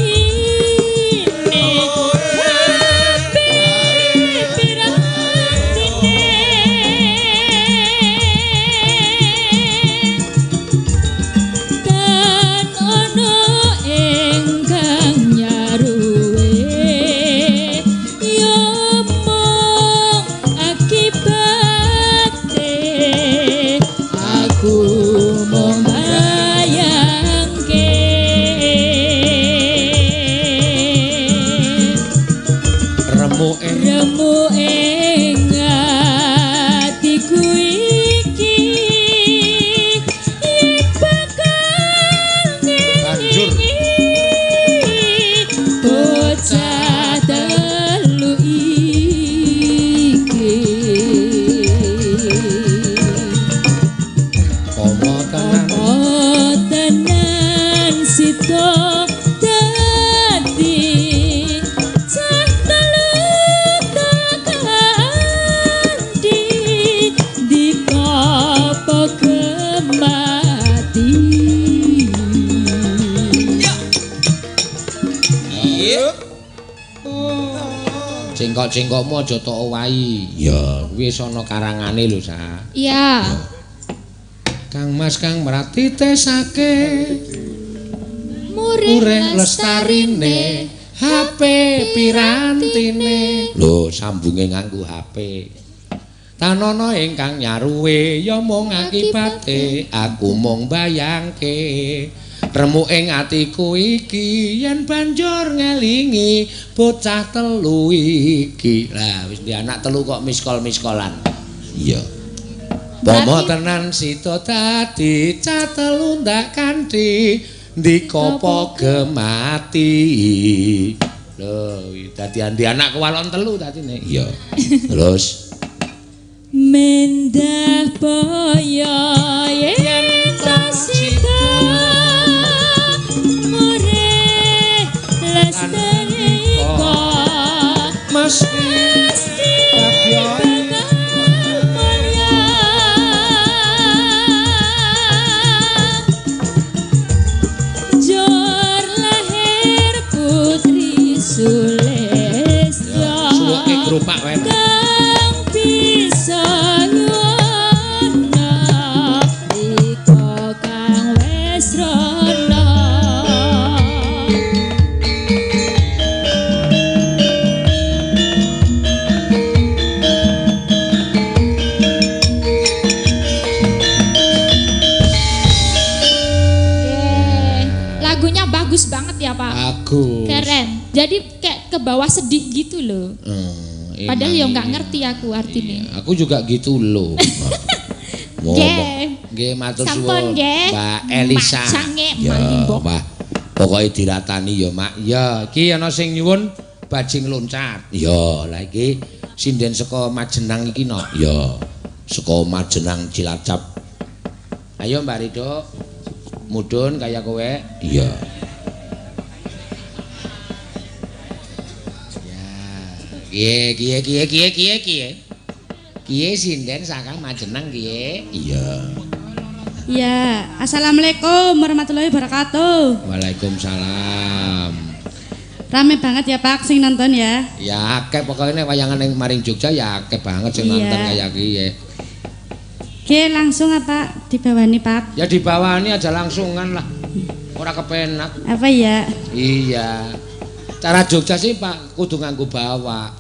tan ana ingkang nyaruwe ya mung akibate aku mung bayangke remuke remu ing atiku iki yen bakal Banjur. ngelingi bocah telu iki pomo tenan apa tenan sida dadi cah telu takandi dikopo kemati. Cengkok-cengkokmu aja tok owahi. Ya, kuwi wis ana karangane lho, Sa. Iya. Kang Mas kang mrati tesake Murih ureh lestarine HP pirantine. Lho, sambunge nganggo HP. Tanono ingkang nyaruwe ya mung akibate aku mung bayangke. Remuk ing atiku iki yen banjur ngelingi bocah telu iki. Lah wis di anak telu kok miskol-miskolan. Iya. Pomo tenan sida dadi cah telu ndak kanthi ndika gemati. Lho, dadi andi anak kewalon telu dadine. Iya. Terus mendah boyo yen ta sida murih lestari mesti mesti bagya bakal mulya. Jor lahir putri Sulistya suweke gerobak wae. kang bisa nyuwuna iko kang wis rono. Lagunya bagus banget ya, Pak. Bagus. Keren. Jadi kayak ke bawah sedih gitu loh. Padahal ya nggak ngerti aku artinya. Iya, aku juga gitu loh. Nggih. Nggih, matur Sampun, suwun nggih. Mbak Elisa. Macange Ya, malimbok. Wah. Pokoke diratani ya, Mak. Ya, iki ana sing nyuwun bajing loncat. Ya, lah iki sinden saka Majenang iki no. Ya, saka Majenang Cilacap. Ayo Mbak Ridho. Mudhun kaya kowe. Iya. Ya, kiye kiye kiye kiye kiye kiye. Kiye sinden saka Majenang kiye. Iya. Ya, assalamualaikum warahmatullahi wabarakatuh. Waalaikumsalam. Rame banget ya Pak sing nonton ya. Ya akeh pokoke nek wayangan ning maring Jogja ya akeh banget sing Iya. nonton kaya kiye. Oke, langsung apa dibawani Pak? Ya dibawani aja langsungan lah. Ora kepenak. Apa ya? Iya. Cara Jogja sih Pak kudu nganggo bawa.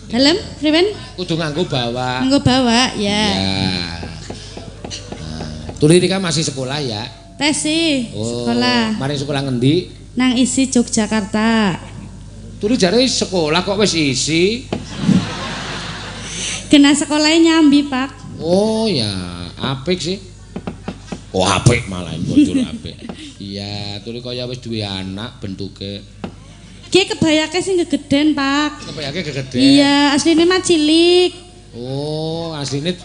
Dalam, Priwen? Kudu nganggo bawa. Nganggo bawa ya. Ya. Nah, Tuli Rika masih sekolah ya? Tes sih, Oh, sekolah. Maring sekolah ngendi? Nang isi Yogyakarta. Tuli jare sekolah kok wis isi. Kena sekolahnya nyambi, Pak. Oh ya, apik sih. Oh apik malah bocor apik. Iya, tuli kaya wis duwe anak bentuke. Ki kebayake sing gegeden, Pak. Kebayake gegeden. Iya, asline mah cilik. Oh, asline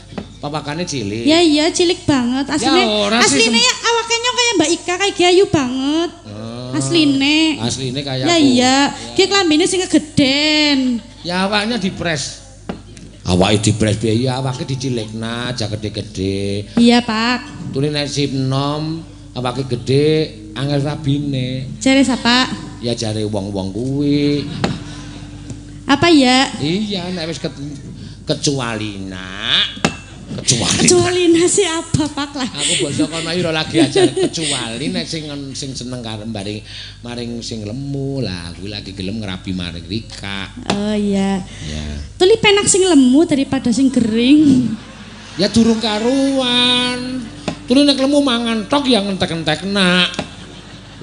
Pawakane cilik. Ya iya cilik banget. Asline Ya, asline ya awake nyong kayak Mbak Ika kayak ki ayu banget. Oh, Asline. Asline kayak Ya aku. iya, ki klambine sing kegeden. Ya awaknya dipres. Awake dipres piye ya awake dicilikna aja gede-gede. Iya, Pak. Tuli nek sip nom awake gede angel rabine. Jare sapa? Ya jare wong-wong kuwi. Apa ya? Iya, nek wis kecuali nak. Kecuali. Kecuali nasi apa, Pak lah. Aku basa kono iki ora lagi ajar kecuali nek sing sing seneng karo maring maring sing lemu lah, kuwi lagi gelem ngrabi maring Rika. Oh iya. Ya. Tuli penak sing lemu daripada sing gering. Ya durung karuan. Tuli nek lemu mangan tok ya ngentek-entek nak.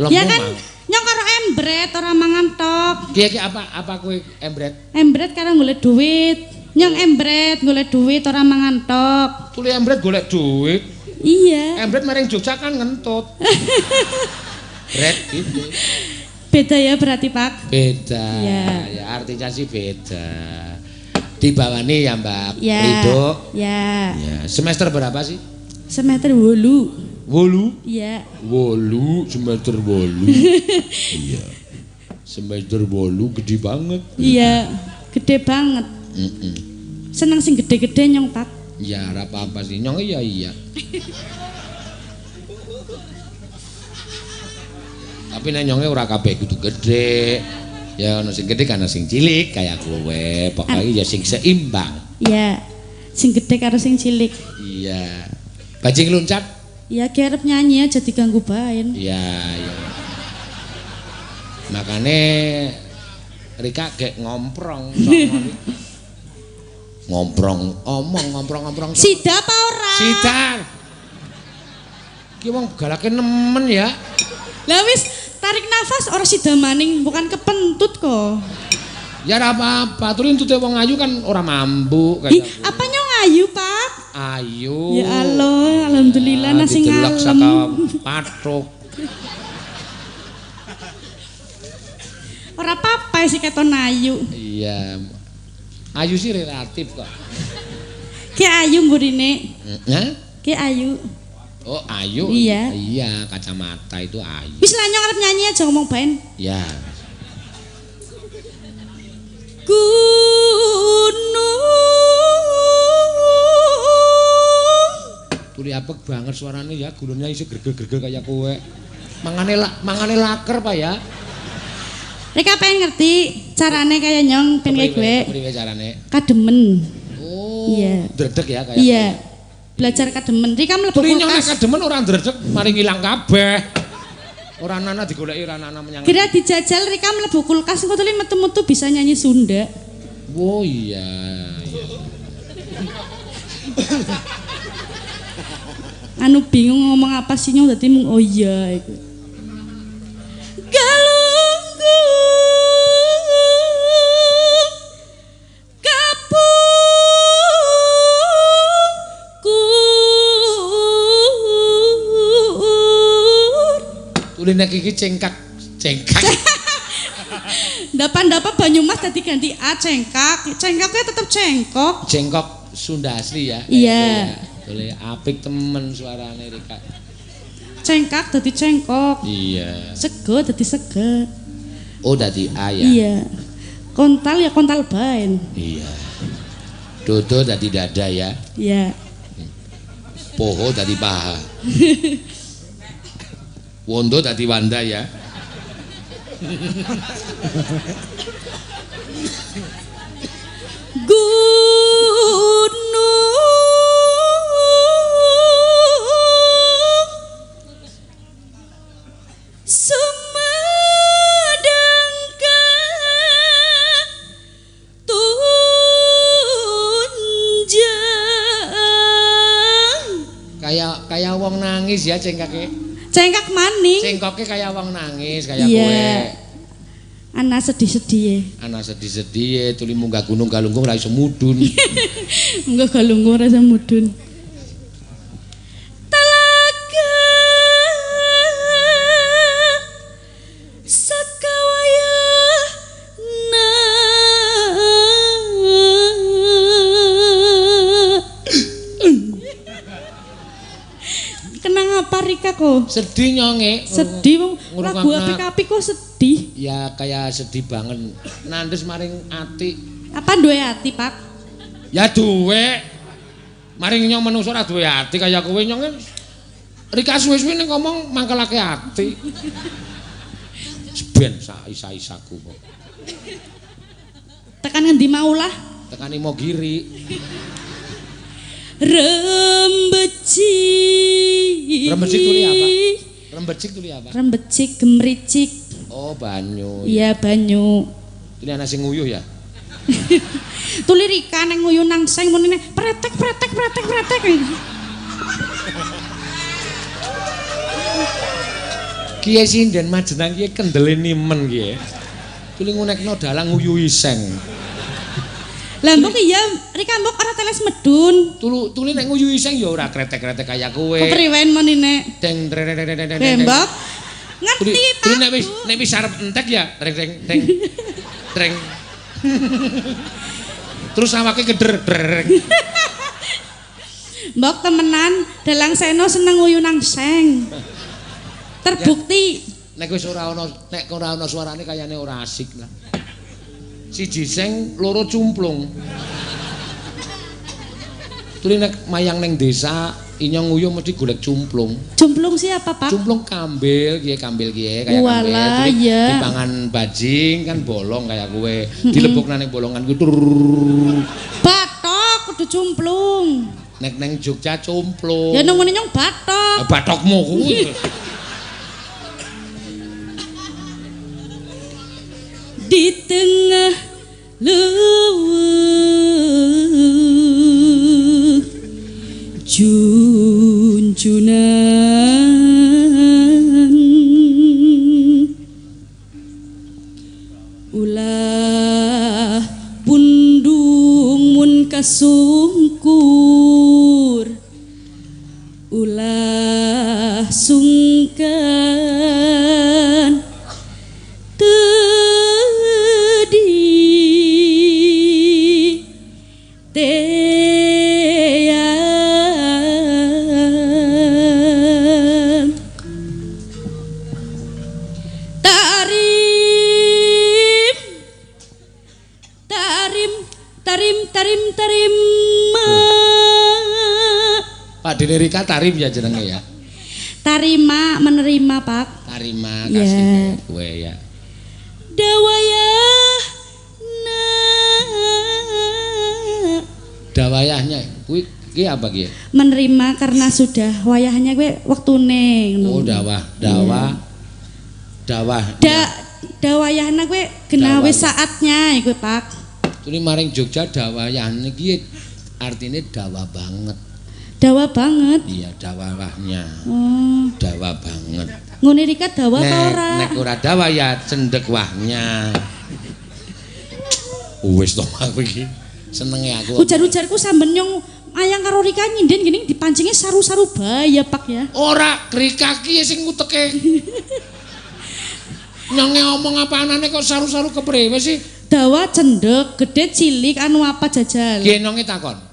Lemu ya kan mangan. nyong karo embret ora mangan tok. Ki apa apa kowe embret? Embret karo golek duit. Nyong embret golek duit ora mangan tok. Tuli embret golek duit. Iya. Embret maring Jogja kan ngentut. Bret gitu. Beda ya berarti, Pak? Beda. Ya. Ya artinya sih beda. Dibawani ya Mbak Ya. Ridho. Ya. Ya, semester berapa sih? Semester 8. 8. Iya. 8, semester 8. Iya. Semester 8 gede banget. Iya, gede banget. Seneng sing gede-gede nyong, Pak. Ya, ora apa-apa sih. Nyong iya iya. Tapi nek nyonge ora kabeh kudu gede. Ya ono sing gede kan sing cilik kaya kowe. Pokoke ya sing seimbang. Iya. Sing gede karo sing cilik. Iya. Bajing loncat? Iya, ki arep nyanyi aja diganggu baen. Iya, iya. Makane Rika gek ngomprong sok. Ngomprong, omong ngomprong-ngomprong. Sida apa ora? Sida. Ki wong galake nemen ya. Lah wis tarik nafas ora sida maning, bukan kepentut kok. Ya ora apa-apa, tuli entute wong ayu kan ora mambu Ih, apa nyong ayu, Pak? Ayu. Ya Allah, alhamdulillah ya, nasi didelok ngalem. saka pathuk. Ora apa-apa sih keton ayu. Iya. Ayu sih relatif kok. Ki ayu mburine. Hah? Ki ayu. Oh, ayu. Iya. Iya, kacamata itu ayu. Wis lah nyong arep nyanyi aja ngomong baen. Ya. Gunung. Tuli apek banget suaranya ya, gulune isih gregel-gregel kaya kowe. Mangane laker, Pak ya. Rika pengen ngerti carane kaya nyong ben kaya gue. Kepriwe carane? Kademen. Oh. Iya. Dredeg ya kaya. Iya. Belajar kademen. Rika mlebu Tuli nyong nek kulkas. kademen ora ndredeg, mari ngilang kabeh. Ora nana digoleki ora nana menyang. Kira dijajal Rika mlebu kulkas engko tuli metu-metu bisa nyanyi Sunda. Oh iya, iya. Anu bingung ngomong apa sih nyong dadi mung oh iya iku. Galunggung kapungkur. Tuli nek iki cengkak, cengkak. Ndapa-ndapa Banyumas dadi ganti A cengkak. Cengkaknya tetep cengkok. Cengkok Sunda asli ya. Iya. Boleh apik temen suarane Rika. Cengkak dadi cengkok. Iya. Sego dadi sege. Oh dadi A ya. Iya. Kontal ya kontal baen. Iya. Dodo dadi dada ya. Iya. Poho dadi paha. Wondo dadi wanda ya. Gunung Sumedang katunjang. Kayak wong nangis ya cengkake. Cengkak maning. Cengkoke kayak wong nangis kayak Iya. kowe. Ana sedih-sedih. Ana sedih-sedih tuli munggah gunung galunggung ora iso mudhun. Munggah galunggung ora iso mudhun. Talaga sakawayana. kok? Sedih nyonge. Sedih wong lagu apik-apik kok sedih. Ya kayak sedih banget. Nandes maring ati. Apa duwe ati, Pak? Ya duwe. Maring nyong menungso ora duwe ati kaya kowe nyong. Rika suwe-suwe ning ngomong mangkelake ati. Ben sak isa-isaku kok. Tekan ngendi mau lah? Tekan Imogiri. Rembecik. Rembecik tuli apa? Rembecik tuli apa? Rembecik gemricik. Oh, banyu. Iya, banyu. Ini ana sing nguyuh ya? Tuli Rika nang nguyuh nang seng munine pretek pretek pretek pretek. Kiye sinden majenang kiye kendele nimen kiye. Tuli ngunekno dalang nguyuhi seng. Lah mbok iya Rika mbok ora teles medun. Tuli nek nguyuhi seng ya ora kretek-kretek kaya kowe. Kepriwen menine? Deng treng treng treng treng. Mbok ngerti Pak. Tuli nek wis arep entek ya treng treng treng. Treng. Terus awake keder dreng. Mbok temenan dalang Seno seneng nguyu nang seng. Terbukti. Nek wis ora ana nek ora ana suarane kayane ora asik lah. Siji seng, loro cumplung. Tuli nek mayang neng desa inyong nguyuh mesti golek cumplung. Cumplung siapa, Pak? Cumplung kambil kiye kaya kambil. Tuli iya. Dipangan bajing kan bolong kaya kowe. Dilebokna ning bolongan kuwi. Bathok kudu cumplung. Nek neng Jogja cumplung. Ya nang ngene nyong bathok. Bathokmu kuwi. Di tengah leuweung junjunan ulah pundung mun kasungkur ulah sungkan teang tarim tarim tarim tarim tarima. Pak Dene Rika tarim ya jenenge ya. Tarima menerima, Pak. Tarima kasih ya. Kowe ya. Dawayah na. Dawayahnya kuwi ki apa ki? Menerima karena sudah wayahnya kuwi wektune ngono. Oh, dawah, dawah. Dawah. Dawayahna kuwi gena wis saatnya kuwi, Pak. Tuli maring Jogja dawayahne ki artine dawa banget. Dawa banget. Iya, dawahnya. Oh. Dawa banget. Ngene Rika dawa apa ora? Nek ora dawa ya cendhek wahnya. Wis to aku iki. Senenge aku. Ujar-ujarku samben nyong ayang karo Rika nyinden gini dipancinge saru-saru bae ya, Pak ya. Ora, Rika ki sing nguteke. Nyonge omong apa anane kok saru-saru kepriwe sih? Dawa cendhek, gede cilik anu apa jajal. Ki nyonge takon.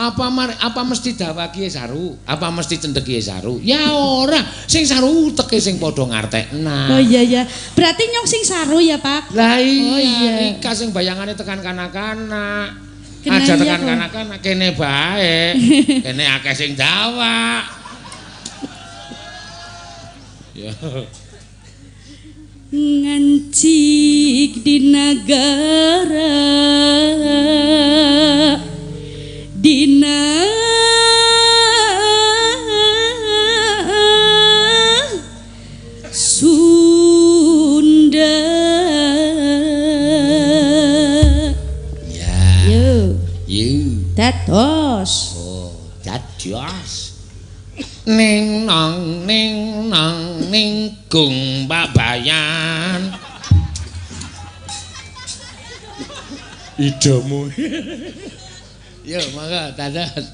Apa mesti dawa ki saru? Apa mesti cendhek ki saru? Ya ora, sing saru uteke sing padha ngartekna. Oh iya ya. Berarti nyong sing saru ya, Pak? Lah iya, oh, iya. Rika sing bayangane tekan kanak-kanak. Aja tekan kanak-kanak kene bae. Kene akeh sing dawa. Ya. Ngancik di nagara dina Sunda. Ya. Yo. Yo. Dados. Oh, dados. Ning nang ning gung babayan. Idomu. Yo, mangga dados.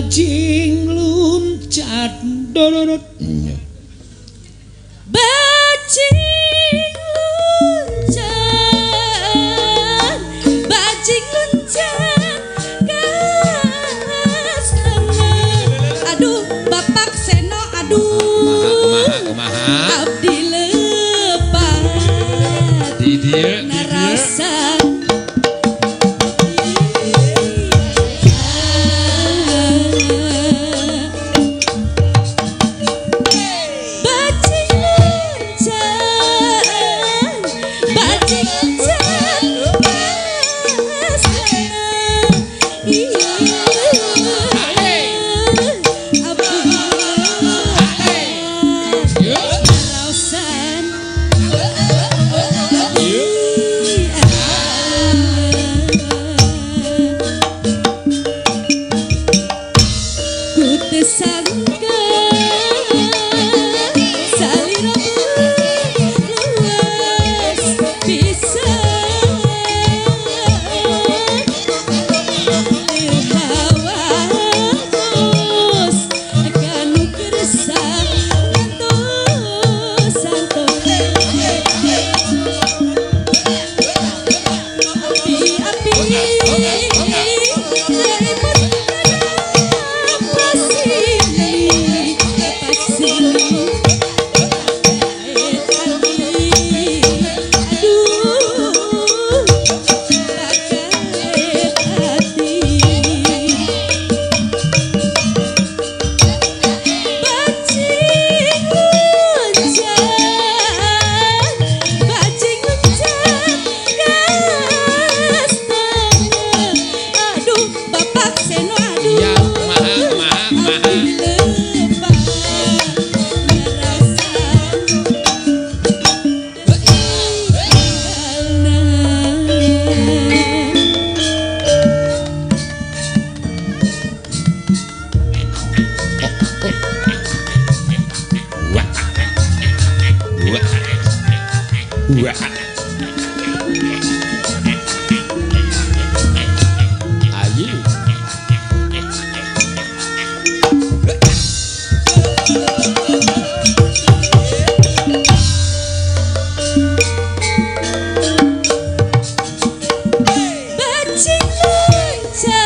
Bajing luncat dororot. Bajing luncat, bajing luncat kastengah. Aduh Bapak Seno aduh. Kumaha kumaha. Abdi lepat Di dieu narasan. Bajing luncat, bajing luncat kastengah. Iya, abdi lepat narasan. Ku tersangka saliramu luas pisan. Hawatus kanu kersa ngantos santos. Api-api reimut pasini pasini aduh pakai hati. Bajing luncat, bajing luncat kastengah. Aduh Bapak Seno aduh. Iya, kumaha kumaha kumaha. Abdi lepat narasan tinggalna. Wah. Wah. Wah. Ayo. Bajing luncat,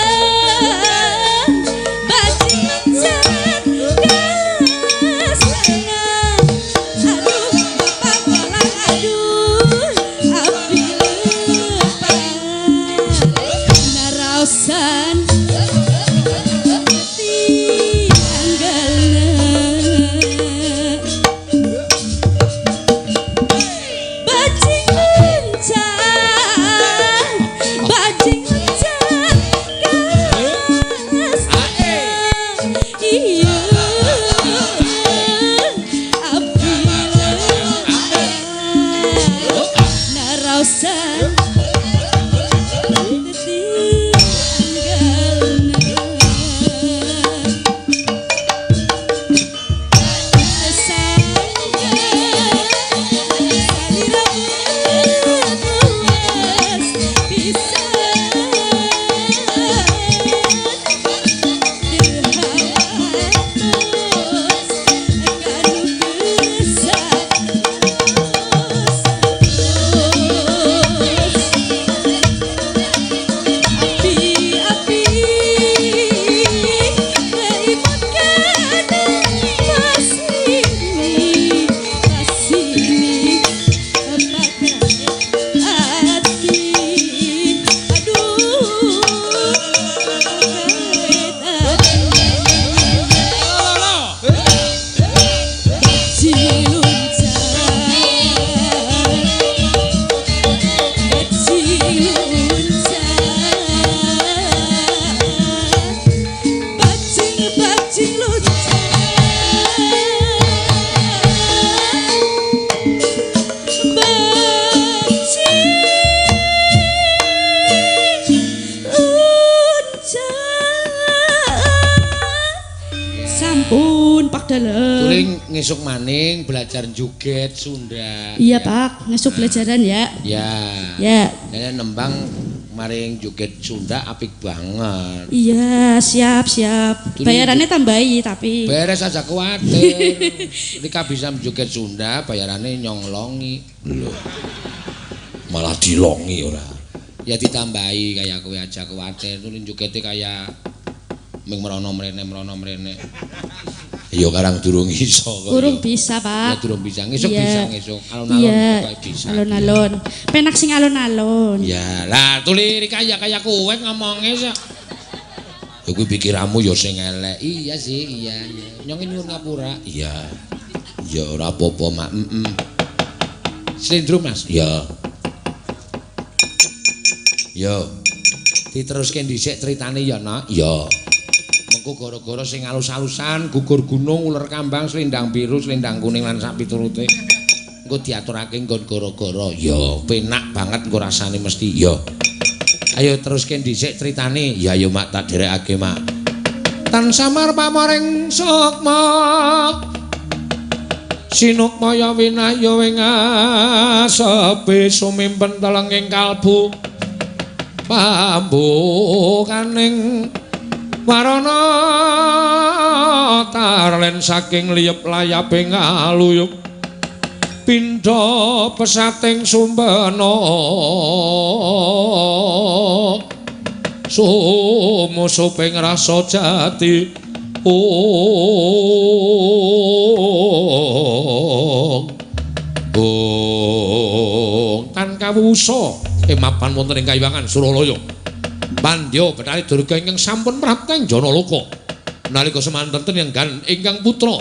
bajing luncat kastengah. Aduh Bapak Walang aduh, abdi lepat naraosan tinggalna. Bajing luncat, bajing luncat kastengah. Iya, abdi lepat naraosan tinggalna. Api-api reimut kana pasini pasini pakai hati aduh pakai hati. Bajing luncat, bajing luncat, bajing bajing luncat, bajing luncat. Sampun Pak Dalem. Tuling ngesuk maning belajar joget Sunda. Iya Pak, ngesuk belajaran ya. Ya. Ya. Saya nembang Maring joget Sunda apik banget. Iya, siap, siap. Bayarannya tambahi tapi. Beres aja kuwatir. Rika bisa joget Sunda, bayarannya nyonglongi. Lho. Malah dilongi ora. Ya ditambahi kaya kowe aja kuwatir. Nuli jogete kaya ming mrono mrene mrono mrene. Ya karang durung iso kok. Durung bisa, Pak. Ya durung bisa. Ngesuk bisa ngesuk. Alun-alun pokoke bisa. Alun-alun. Penak sing alun-alun. Ya, lah tuli Rika ya kaya kowe ngomonge sok. Ya kuwi pikiranmu ya sing elek. Iya sih, iya, iya. Nyong nyuwun ngapura. Iya. Ya ora apa-apa, Mak. Heeh. Slendro, Mas. Iya. Yo. Diteruske dhisik critane ya, Nak. Iya. Mengko gara-gara sing alus-alusan, gugur gunung, uler kambang, selendang biru, selendang kuning lan sak piturute. Engko diaturake nggon gara-gara. Ya, penak banget engko rasane mesti. Ya. Ayo teruske dhisik critane. Ya ayo Mak tak dherekake, Mak. Tan samar pamoring sukma. Sinukmaya winaya ing asepe sumimpen telenging kalbu. Pambukaning warana tarlen saking liyep layape ngaluyup pindha pesating sumbena sumusuping rasa jati ong ong tan kawusa emapan wonten ing kayiwangan Suralaya. Pandya Bathari Durga ingkang sampun prapteng Janaloka nalika semanten tenggan ingkang putra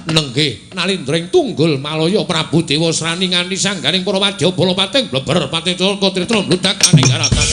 nenggih nalindra ing tunggul Malaya Prabu Dewasrani nganti sangganing para wadya bala pating bleber pating Calaka tritra mludak aning daratan.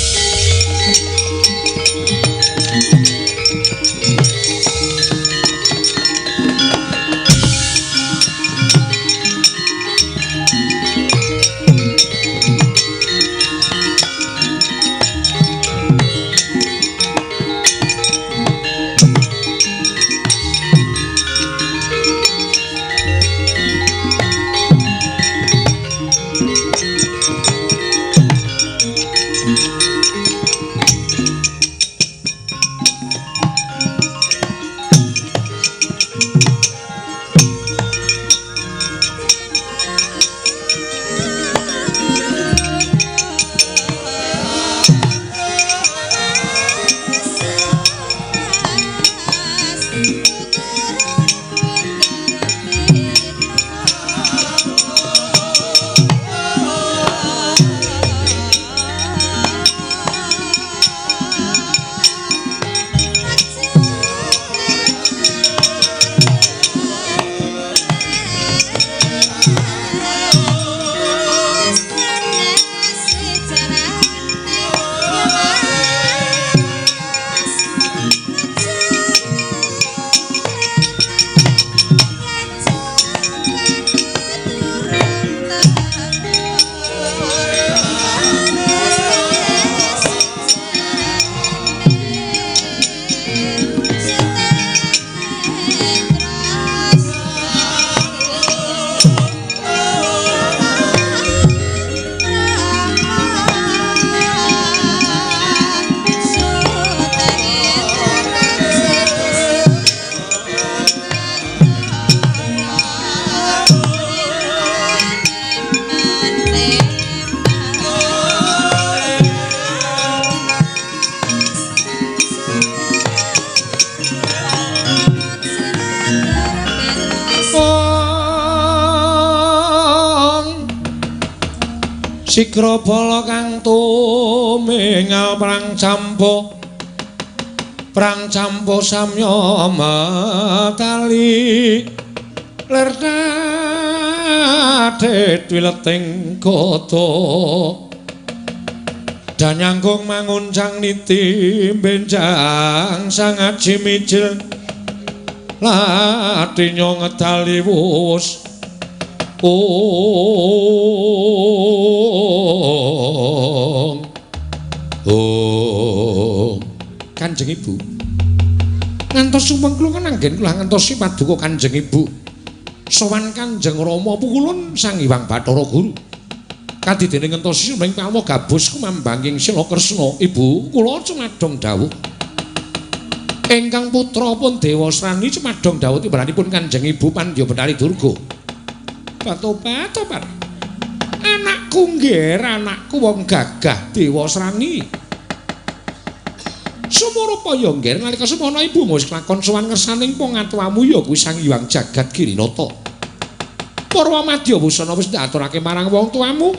Sikra bala kang tumingal perang campo samya metali lir dadit wileting gada danyangkung manguncang niti benjang sangaji mijil latinya ngedali wus. Ong ong Kanjeng Ibu ngantos sumeng kula anggen kula ngantosi paduka Kanjeng Ibu sowan Kanjeng Rama pukulun Sang Hyang Bathara Guru Kadidene ngentosi sumeng palma gabus kumambanging Sila Kresna. Ibu, kula cumadong dawuh. Ingkang putra pun Dewasrani cumadong dawuh timbalanipun Kanjeng Ibu Pandya Betari Durga. Batobat-tobat. Anakku ngger, anakku wong gagah Dewasrani. Sumurupa ya ngger nalika semana ibu wis kelakon sowan ngersaning pangatuwamu ya kuwi Sang Hyang Jagat Girinata. Purwa madya busana wis diaturake marang wong tuamu.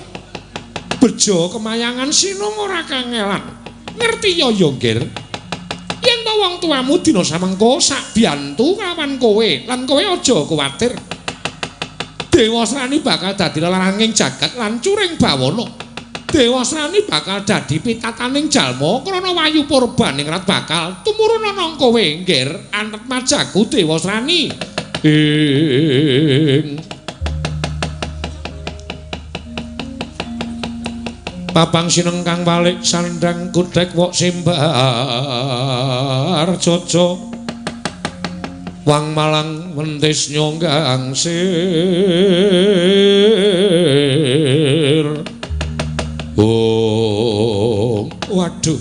Bejo kemayangan sinung ora kangelan. Ngerti ya ya ngger. Yen to wong tuamu dina samengko sak biyantu kawan kowe lan kowe aja kuwatir. Dewasrani bakal dadi lelaranging jagat lan curing bawana. Dewasrani bakal dadi pitataning jalma krana wayu purbaning rat bakal tumurun ana kowe ngger antet majaku Dewasrani. Ing papang sineng kang walik sandang kudhek wok sembar jojo wang malang mentis nyonggang sir. Oh, waduh.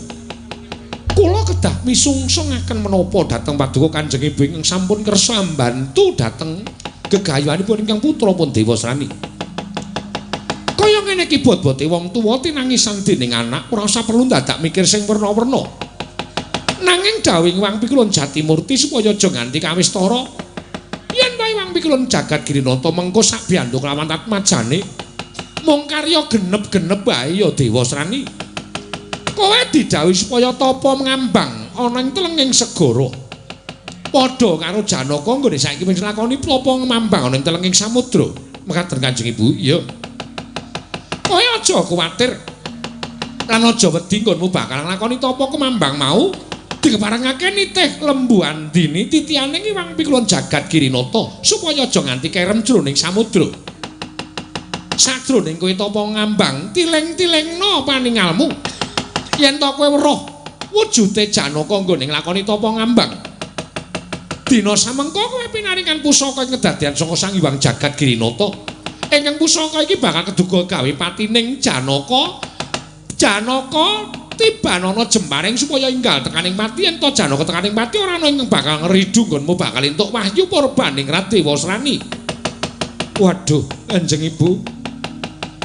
Kula kedah misungsungaken menapa dhateng paduka Kanjeng Ibu ingkang sampun kersa mbantu dhateng gegayuhanipun ingkang putra pun Dewasrani. Kaya ngene iki bot-bote wong tuwa tinangisan dening anak ora usah perlu dadak mikir sing werna-werna. Nanging dawuhing Wang Pikulun Jatimurti supaya aja nganti kawistara. Yen wae Wang Pikulun Jagat Girinata mengko sak biyantu kelawan tatmajane mung karya genep-genep wae ya Dewasrani. Kowe didhawuhi supaya tapa ngambang ana ing telenging segara. Padha karo Janaka nggone saiki wis nglakoni tapa ngambang ana ing telenging samudra. Mekaten Kanjeng Ibu, iya. Kowe aja kuwatir lan aja wedi nggonmu bakal nglakoni tapa kemambang mau dikeparengake nitih Lembu Andini titihane Wang Pikulun Jagat Girinata supaya aja nganti kerem jroning samudra. Sajroning kowe tapa ngambang tileng-tilengno paningalmu. Yen to kowe weruh wujude Janaka nggone nglakoni tapa ngambang. Dina samengko kowe pinaringan pusaka ing kedadian saka Sang Hyang Jagat Girinata. Ingkang pusaka iki bakal keduga gawe patining Janaka. Janaka tibanana jemparing supaya enggal tekaning pati. Yen to Janaka tekaning pati ora ana ingkang bakal ngridu nggonmu bakal entuk wahyu purbaning Dewasrani. Waduh, Kanjeng Ibu.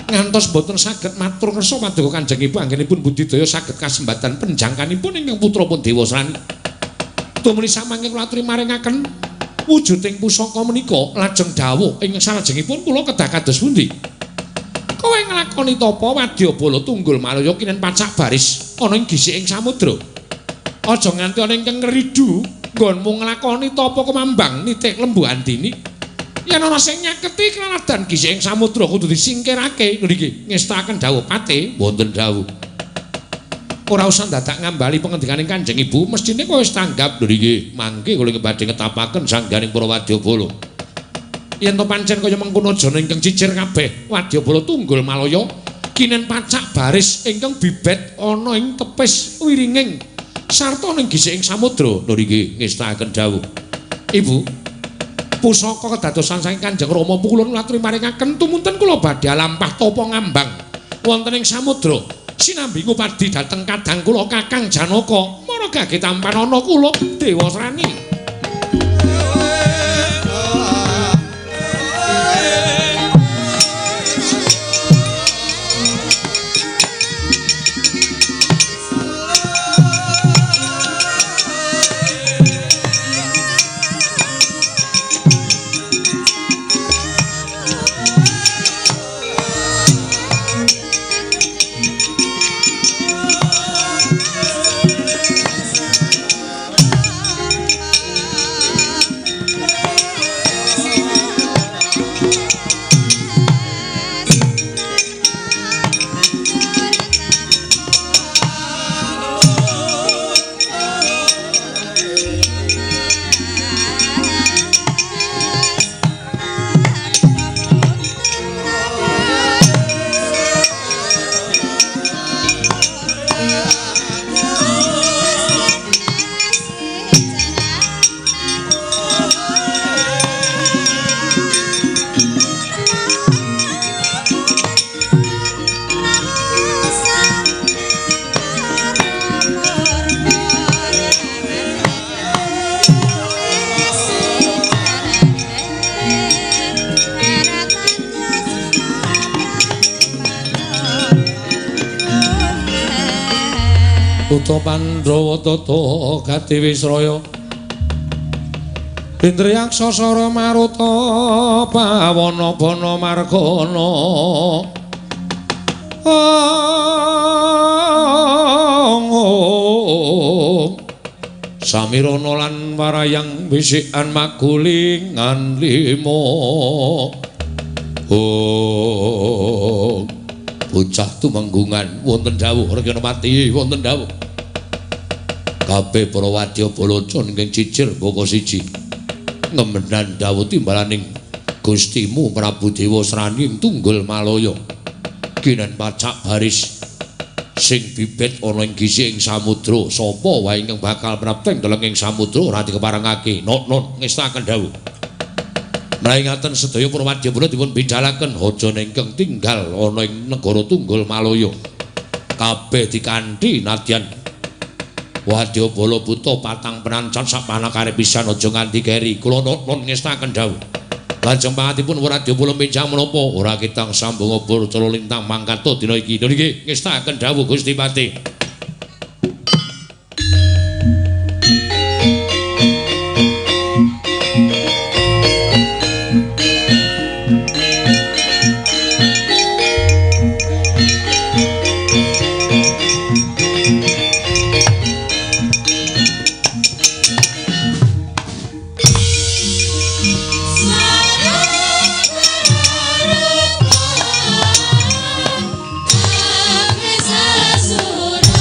Ngantos boten saged matur ngersa paduka Kanjeng Ibu anggenipun budidaya saged kasembatan penjangkanipun ingkang putra pun Dewasrani. Tumuli samangke kula aturi maringaken wujuding pusaka menika lajeng dawuh ing salajengipun kula kedah kados pundi. Kowe nglakoni tapa wadyabala tunggul malaya kinen pacak baris ana ing gisiking samudra. Aja nganti ana ingkang ngridu nggonmu nglakoni tapa kemambang nitih Lembu Andini. Yen ana sing nyaketi klaladan gisiking samudra kudu disingkirake. Niki ngestakaken dawuh pate wonten dawuh. Ora usah dadak ngambali pengendikaning Kanjeng Ibu, mesthine kowe wis tanggap lho niki. Mangke kula badhe ngetapaken sangganing para wadyabala. Yen to pancen kaya mengkono jana ingkang cicir kabeh wadyabala tunggul malaya kinen pacak baris ingkang bibet ana ing tepis wiringing sarta ning gisiking samudra. Lho niki ngestakaken dawuh. Ibu, pusaka kedadosan saking Kanjeng Rama kula aturi maringaken tumunten kula badhe lampah tapa ngambang wonten ing samudra. Sinambi ngupadi dhateng kadang kula Kakang Janaka, mara gage tampanana kula Dewasrani. Buta Pandhawa tata gati Wisraya Indriyaksa Sara Maruta Pawana Bana Margana. Samirana lan warayang wisikan magulingan lima. Oh, bocah tumenggungan wonten dawuh Reganapati wonten dawuh. Kabeh para wadya balaca ingkang cicir baka siji. Ngemenan dawuh timbalaning Gustimu Prabu Dewa Srani Tunggul Malaya. Kinen pacak baris sing bibit ana ing gisi ing samudra, sapa wae ingkang bakal prapteng deleng ing samudra ora dikeparengake. Not-not ngestaken dawuh. Mraingaten sedaya para wadya bala dipun bidhalaken aja ingkang tinggal ana ing negara Tunggul Malaya. Kabeh dikanthi nadyan wadya bala buta patang penancan sak panakare pisan aja nganti keri. Kula not-not ngestaken dawuh. Lajeng pangatipun wadya bala benjang menapa ora ketang sambung obor cala lintang mangkata dina iki. Lho nggih ngestaken dawuh Gusti Pati. Sura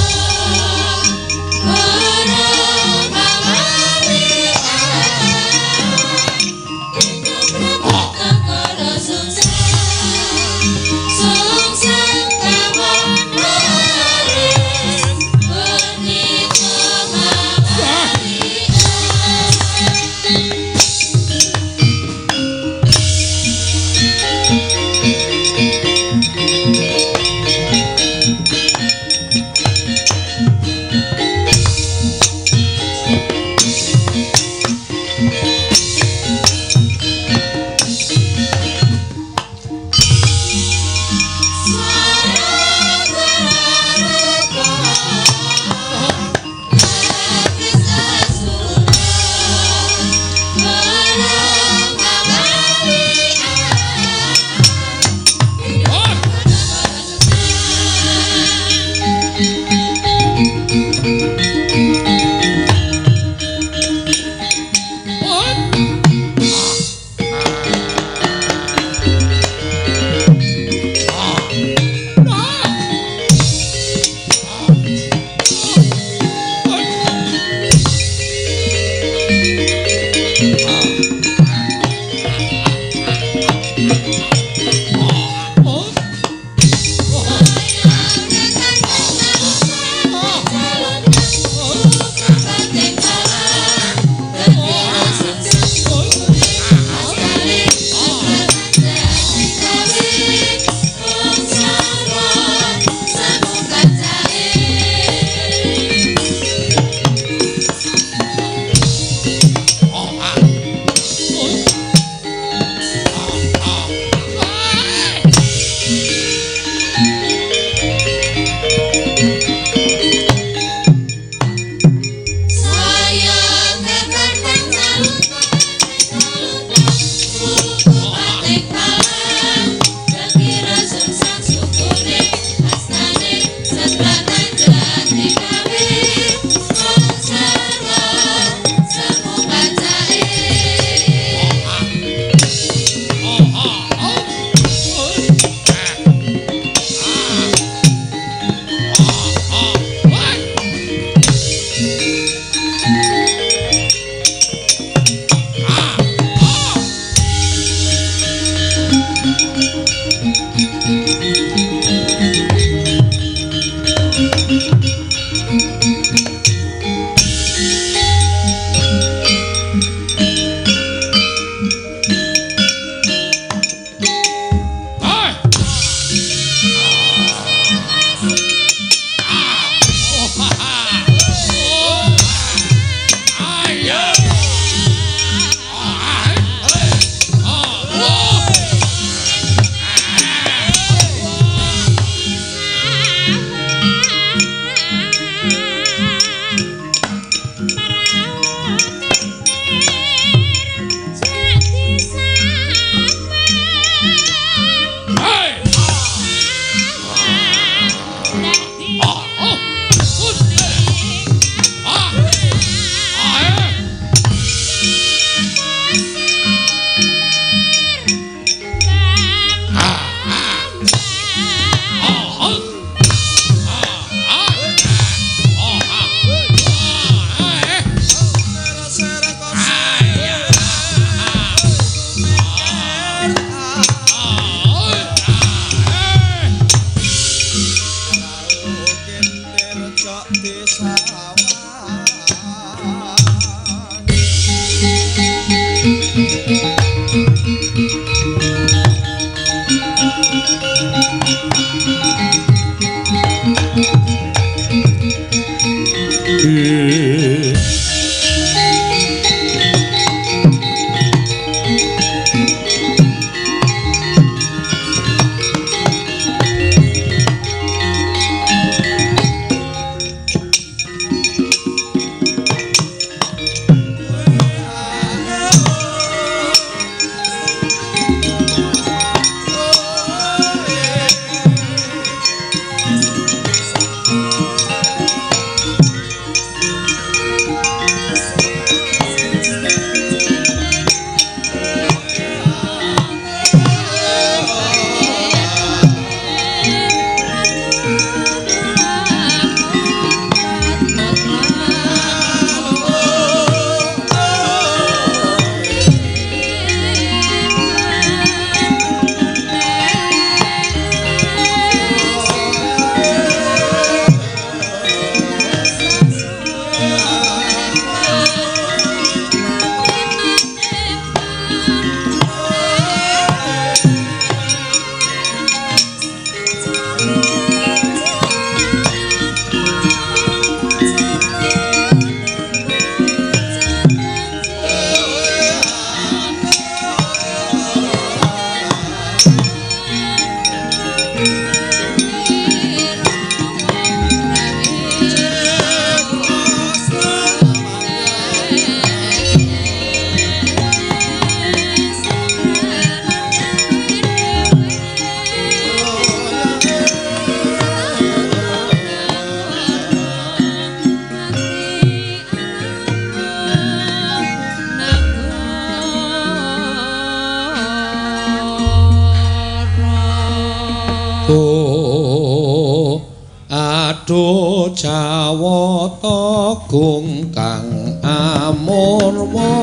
Aduh Jawata gung kang amurwa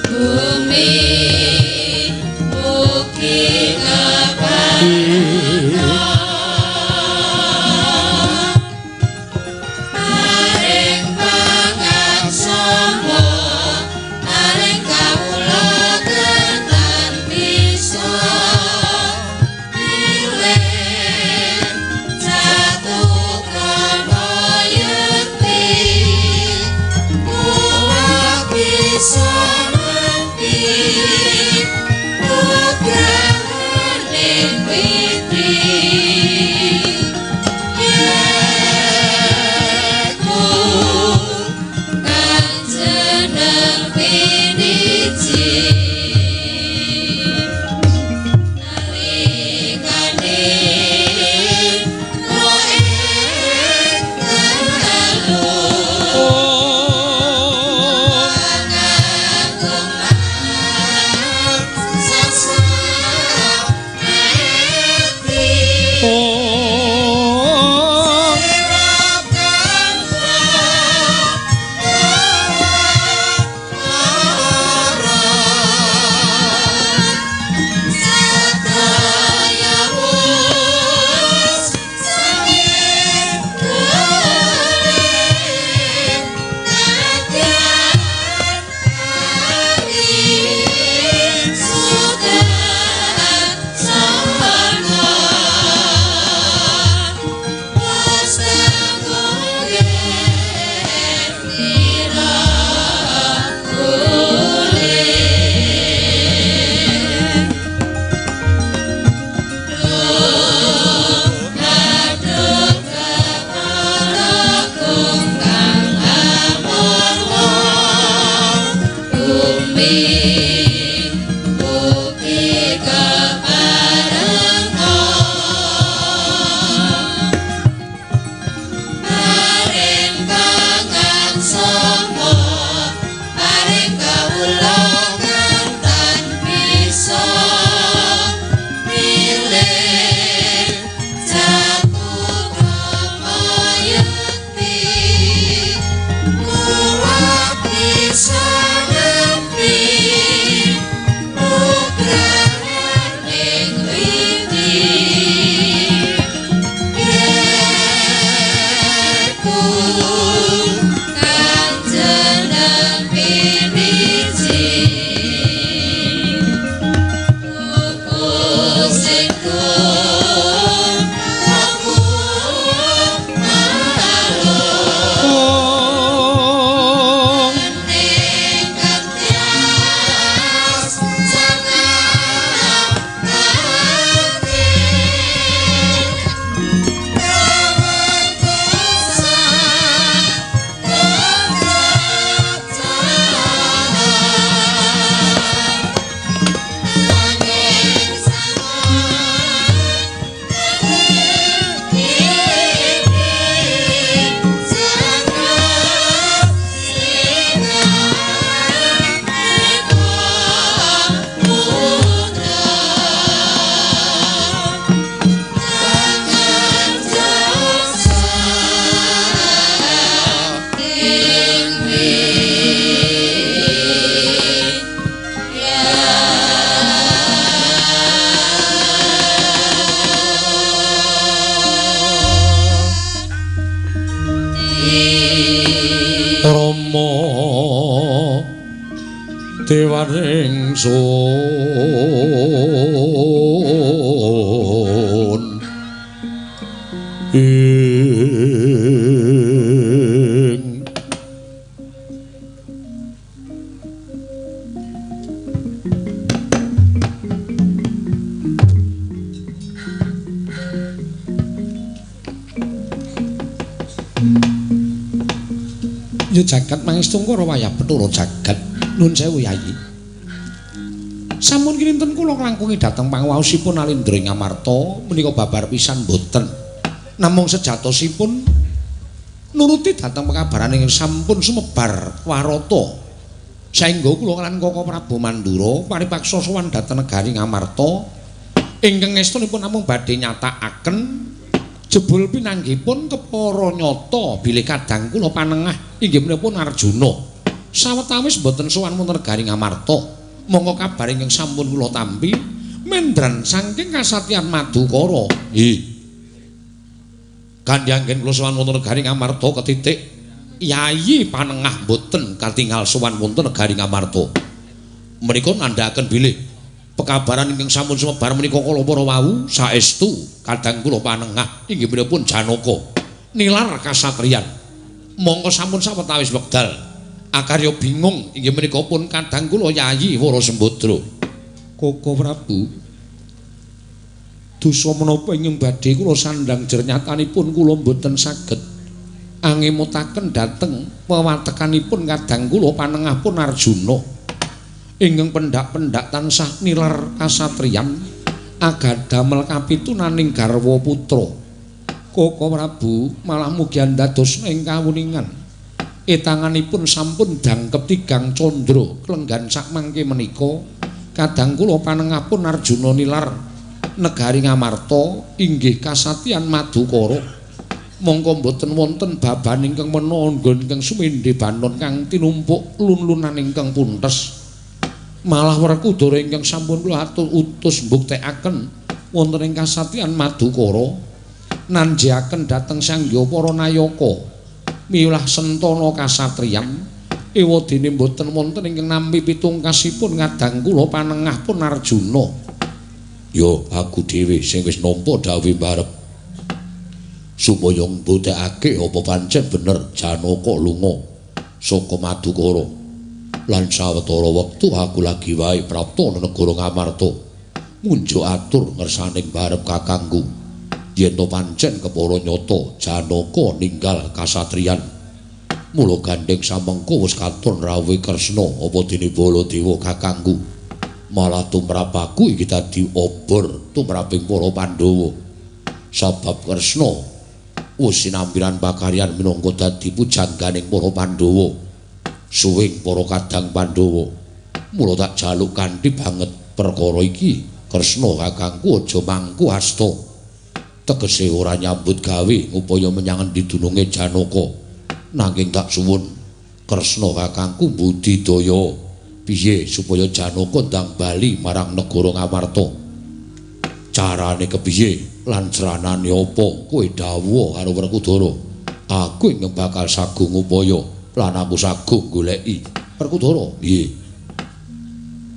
bumi mugi kepareng paring pangaksama paring kawula ketan bisa pilih jatuh kramayekti kuwat bisa nampi nugrahaning witri Yeku kang jeneng piniji nalikane roe dalu pangagungan sasa ati Rama dewaning sun ing Ya jagat mangestungkara wayah Bathara jagat. Nuwun sewu Yayi. Sampun kinten kula nglangkungi dhateng pangwaosipun Alindra ing Amarta menika babar pisan mboten. Namung sejatosipun nuruti dhateng pekabaran ingkang sampun sumebar warata. Saengga kula lan Kaka Prabu Mandura paripaksa sowan dhateng negari Ngamarta ingkang estunipun namung badhe nyatakaken Jebul pinanggihipun kepara nyata bilih kadang kula panengah inggih menapa Arjuna. Sawetawis boten sowan wonten negari Ngamarta. Monggo kabar ingkang sampun kula tampi mendran saking kasatyan Madukara. Nggih. Kanthi anggen kula sowan wonten negari Ngamarta ketitik Yayi panengah boten katingal sowan wonten negari Ngamarta. Menika nandhakaken bilih pekabaran ingkang sampun sumebar menika kala para wau saestu kadang kula panengah inggih menapa Janaka nilar kasatriyan. Mongko sampun sawetawis wekdal akarya bingung inggih menika pun kadang kula Yayi Wara Sembadra. Koko Prabu, dosa menapa ingkang badhe kula sandhang jernyatanipun kula mboten saged angemutaken dhateng pewatekanipun kadang kula panengah pun Arjuna. Ingkang pendak-pendak tansah nilar kasatriyan agadamel kapitunaning garwa putra. Koko Prabu malah mugi andados ing kawuningan. Etanganipun sampun dangkep tigang candra klenggan sakmangke menika kadang kula panengah pun Arjuna nilar negari Ngamarta inggih kasatyan Madukara. Mongko mboten wonten baban ingkang mena anggon ingkang sumendhe banon kang tinumpuk lun-lunan ingkang puntes. Malah Werkudara ingkang sampun kula utus mbuktekaken wonten ing kasatyan Madukara nanjiaken dhateng sangya para nayaka milah sentana kasatriyan ewadene mboten wonten ingkang nampi pitungkasipun kadang kula panengah pun Arjuna. Yo aku dhewe sing wis nampa dawuh barep supaya mbuktekake apa pancen bener Janaka lunga saka Madukara. Lan sawetara wektu aku lagi wae prapta negara Ngamarta munjuk atur ngersaning barep kakangku yen to pancen kepara nyata Janaka ninggal kasatriyan. Mula gandheng samengko wis katon rawuhe Kresna apa dene Baladewa kakangku malah tumrap aku iki dadi obor tumraping para Pandhawa sabab Kresna wis sinampiran pakaryan minangka dadi pujangganing para Pandhawa suwing para kadang Pandhawa. Mula tak jaluk kanthi banget perkara iki Kresna kakangku aja mangku asta tegese ora nyambut gawe upaya menyang endi dununge Janaka nanging tak suwun Kresna kakangku budidaya piye supaya Janaka ndang bali marang negara Ngamarta. Carane kepiye lan cranane apa kowe dawuh karo Werkudara. Aku ingkang bakal sagung upaya lan aku sagung goleki. Werkudara, nggih.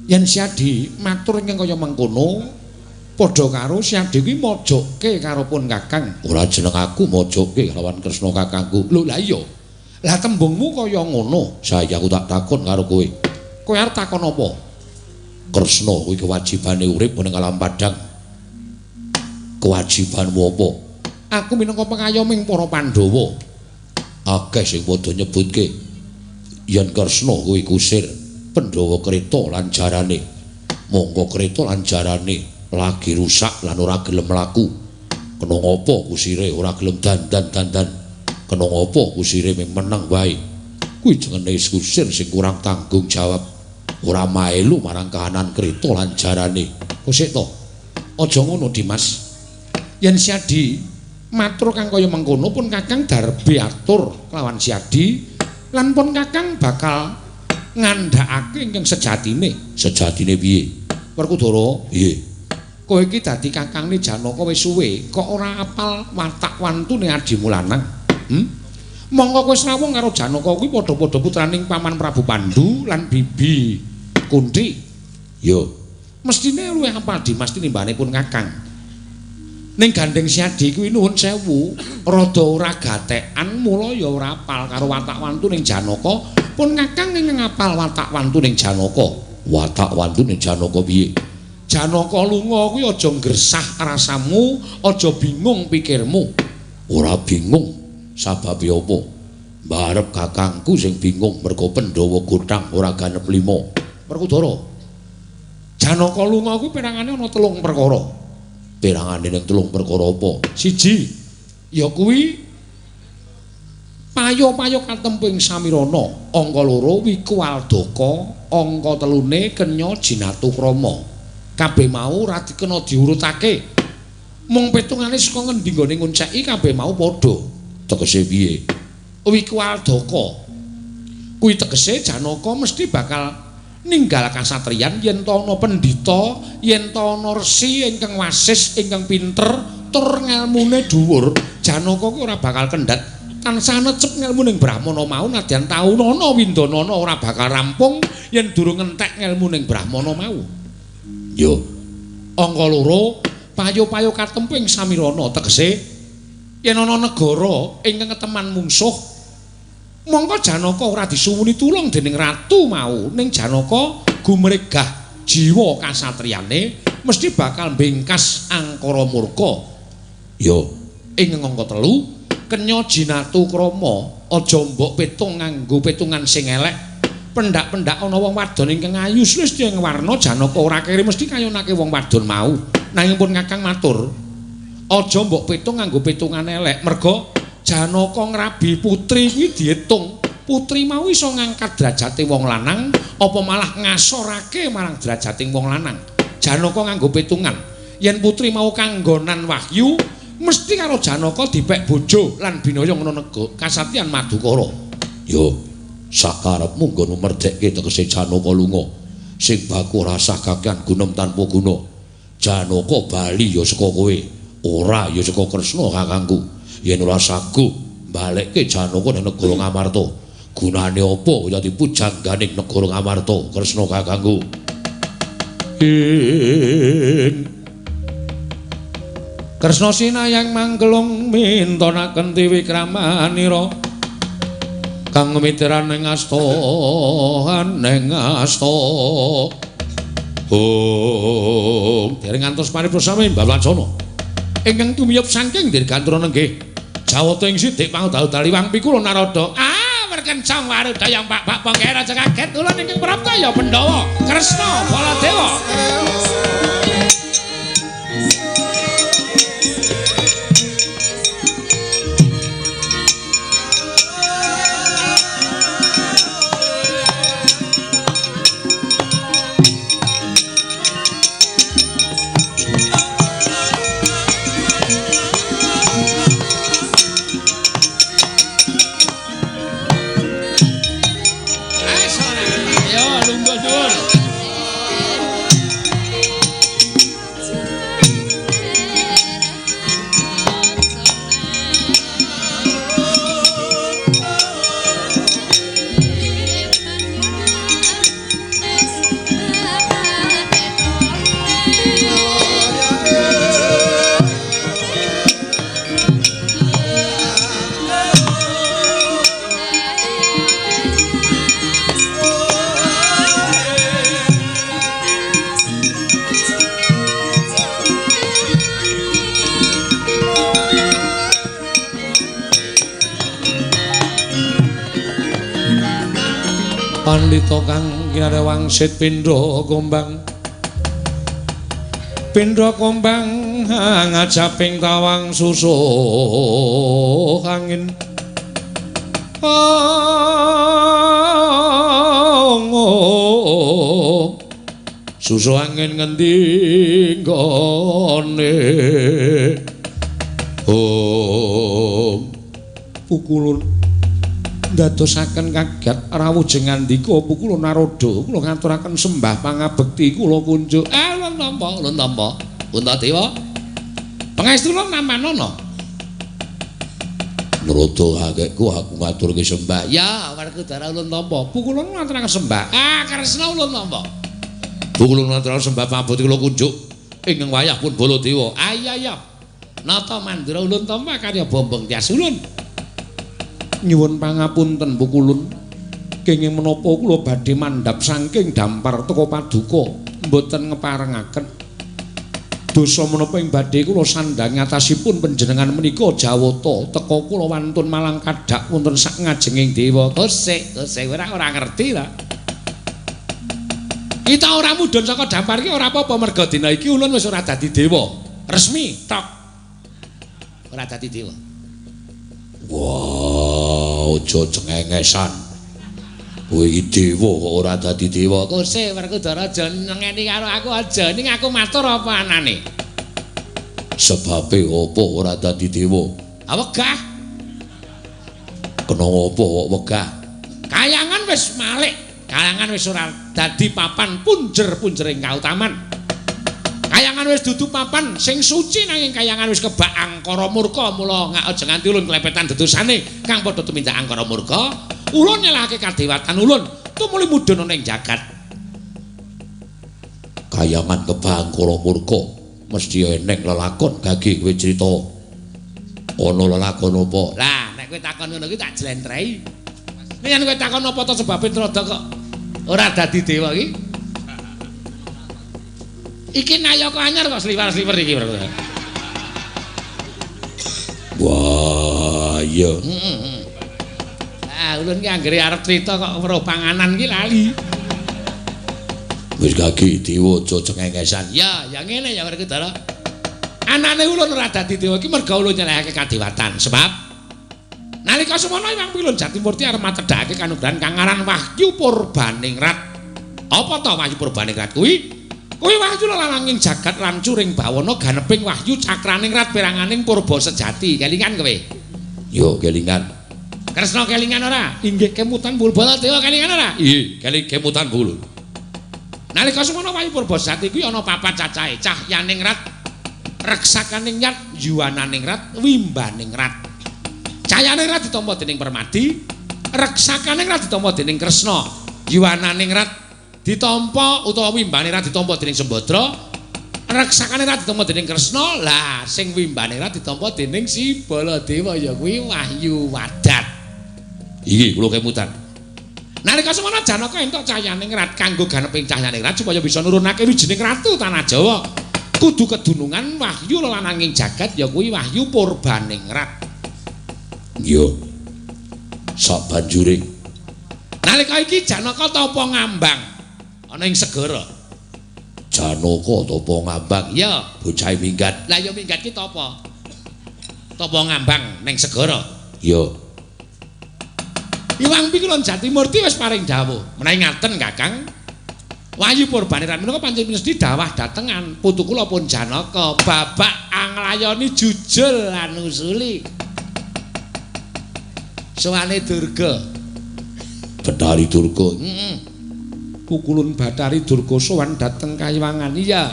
Yen Siadi matur ingkang kaya mengkono padha karo Siadi kuwi mojokke karo pun kakang. Ora jeneng aku mojokke lawan Kresna kakangku. Lho lah iya. Lah tembungmu kaya ngono. Saiki aku tak takon karo kowe. Kowe arep takon apa? Kresna kuwi kewajibane urip ning alam padhang. Kewajibanmu apa? Aku minangka pengayoming para Pandhawa. Akeh sing padha nyebutke yen Kresna kuwi kusir Pandhawa kreta lan jarane. Monggo kreta lan jarane lagi rusak lan ora gelem mlaku. Kena ngapa kusire ora gelem dandan-dandan? Kena ngapa kusire mung meneng wae? Kuwi jenenge kusir sing kurang tanggung jawab. Ora melu marang kahanan kreta lan jarane. Kosek to? Aja ngono, Dimas. Yen Siadi matur kang kaya mengkono pun kakang darbe atur kelawan Siadi lan pun kakang bakal ngandhakake ingkang sejatine. Sejatine piye? Werkudara, nggih. Kowe iki dadi kakangne Janaka wis suwe, kok ora apal watak wantune adimu lanang? Mongko kowe srawung karo Janaka kuwi padha-padha putraning Paman Prabu Pandu lan Bibi Kunti. Yo, mestine luwih apal Dimas tinimbane pun kakang. Ning gandeng Siadi kuwi nuwun sewu, rada ora gatekan mula ya ora apal karo watak wantuning Janaka. Pun kakang ing ngapal watak wantuning Janaka. Watak wantuning Janaka piye? Janaka lunga kuwi aja ngresah rasamu, aja bingung pikirmu. Ora bingung sababe apa? Mbarep kakangku sing bingung mergo Pandhawa gothang ora ganep lima. Werkudara. Janaka lunga kuwi perangane ana telung perkara. Perangane ning telung perkara apa? Siji, ya kuwi payo-payo katempu ing Samirana. Angka loro Wiku Aldaka, angka telune Kenya Jinatukrama. Kabeh mau ora dikena diurutake. Mung petungane saka ngendi nggone ngonceki kabeh mau padha. Tegese piye? Wikwaldaka. Kuwi tegese Janaka mesti bakal ninggal kasatriyan yen ta ana pendhita, yen ta ana resi ingkang wasis, ingkang pinter, tur ngelmune dhuwur. Janaka kuwi ora bakal kendhat. Tansah necep ngelmu ning Brahmana mau nadyan taunana windanana ora bakal rampung yen durung entek ngelmu ning Brahmana mau. Yo. Angka 2, payo-payo katempu ing samirana tegese yen ana negara ingkang keteman mungsuh mongko Janaka ora disuwuni tulung dening ratu mau ning Janaka gumregah jiwa kasatriyane mesti bakal mbingkas angkara murka. Yo. Ing angka 3, kenya jinatu krama aja mbok petung nganggo petungan sing elek. Pendak-pendak ana wong wadon ingkang ayu sulistya ing warna Janaka ora keri mesti kayonake wong wadon mau. Nanging pun Kakang matur, aja mbok petung nganggo petungan elek merga Janaka ngrabi putri kuwi diitung. Putri mau iso ngangkat derajate wong lanang apa malah ngasorake marang derajate wong lanang. Janaka nganggo petungan yen putri mau kanggonan wahyu mesti karo Janaka dipek bojo lan binaya ngono nego kasatyan Madukara. Yo, sakarepmu nggonmu merdekke tegese Janaka lunga. Sing baku rasah kakean gunem tanpa guna. Janaka bali ya saka kowe, ora ya saka Kresna kakangku. Yen ora sagu balekke Janaka nang negara Ngamarta. Gunane apa ya dipujangganing negara Ngamarta Kresna kakangku. Ing Kresna sinayang mangkelung mintonaken tiwikramanira kang mitran ing asta ning asta. Oh, dereng ngantos paripurna sami Mbah Wacana. Ingkang tumiyup saking Dirgantara nenggih Jawata ing sidik pangudal-udaliwang pikula Narada. Ah, werkencang warudayang Pak-pak Pongker aja kaget ulun ingkang prapta ya Pandhawa Kresna Baladewa. Pandhita kang kinarya wangsit pindha kumbang. Pindha kumbang ngajaping tawang susuh angin. Oh, susuh angin ngendi nggone. Oh, pukulun ndadosaken kaget rawuh jengandika pukul Narada kula ngaturaken sembah pangabekti kula kunjuk. Ulun nampa, ulun nampa. Puntadewa. Pangestu ulun nampanana. Narada kakekku aku ngaturke sembah. Ya, Werkudara ulun tampa. Pukul ngaturaken sembah. Ah, Kresna ulun tampa. Pukul ngaturaken sembah pangabekti kula kunjuk ingkang wayah pun Baladewa. Ayo ayo. Nata mandura ulun tampa karya Bombong Tyas ulun. Nyuwun pangapunten pukulun kenging menapa kula badhe mandhap saking dampar teka paduka mboten ngeparengaken dosa menapa ing badhe kula sandhang ngatasipun panjenengan menika Jawata teka kula wantun malang kadhak wonten sak ngajenging dewa. Kosek kosek ora ngerti ta kita ora mudhun saka dampar iki ora apa-apa merga dina iki ulun wis ora dadi dewa resmi tok ora dadi dewa. Wah, aja cengengesan. Kowe iki dewa kok ora dadi dewa. Kose Werkudara aja nengeni karo aku aja ning aku matur apa anane. Sebabe apa ora dadi dewa? Ah wegah. Kena apa kok wegah? Kayangan wis malik, kayangan wis ora dadi papan punjer-punjering kautaman. Kayangan wis dudu papan sing suci nanging kayangan wis kebak angkara murka, mula aja nganti ulun klepetan dedosane kang padha tumindak angkara murka. Ulun nyelahake kadewatan ulun tumuli mudhun ana ing jagat. Kayangan kebak angkara murka mesti eneng lelakon gage kowe crita. Ana lelakon apa? Lah nek kowe takon ngono kuwi tak jlentrehi. Nek yen kowe takon apa to sebabe Trada kok ora dadi dewa iki? Iki nayaka anyar kok sliwar-sliwer iki. Wah, iya. Heeh. Ah, ulun ki anggere arep crita kok weruh panganan ki lali. Wis gagi dewa aja cengengesan. Ya, ya ngene ya Werkudara. Anane ulun ora dadi dewa iki merga ulun nyelehake kadewatan. Sebab nalika semono Hyang Pilun Jatimurti arep matedhakake kanugrahan kang aran Wahyu Purbaningrat. Apa to Wahyu Purbaningrat kuwi? Kuwi wahyu lalanging jagat lan curing bawana ganeping wahyu cakraningrat peranganing purba sejati. Kelingan kowe? Yo kelingan. Kresna kelingan ora? Inggih kemutan Baladewa kelingan ora? Nggih, keling kemutan bulu. Nalika semono Wahyu Purba Sejati kuwi ana papat cacahe, cahyaningrat, reksakaningrat, yuwananingrat, wimbaningrat. Cahyaningrat ditampa dening Permadi, reksakaningrat ditampa dening Kresna, yuwananingrat ditampa utawa wimbaningrat ditampa dening Sembadra, reksakaningrat ditampa dening Kresna, lah sing wimbaningrat ditampa dening si Baladewa ya kuwi Wahyu Wadat. Iki kula kemutan. Nalika semono Janaka entuk cahyaningrat kanggo ganeping cahyaningrat supaya bisa nurunake wijining ratu tanah Jawa. Kudu kedunungan wahyu lelananging jagat ya kuwi Wahyu Purbaningrat. Iya. Sabanjure nalika iki Janaka tapa ngambang ana ing segara. Janaka tapa ngambang? Iya, bocah minggat. Lah ya minggat ki tapa? Tapa ngambang ning segara. Iya. Iwang Pikulun Jatimurti wis paring dawuh. Menawi ngaten Kakang, Wahyu Purbaningrat menika pancen mesti dawah datengan putu kula pun Janaka babak anglayoni jujul lan usuli. Sowane Durga. Bathari Durga. Heeh. Pukulun Bathari Durga sowan dhateng kayiwangan. Iya.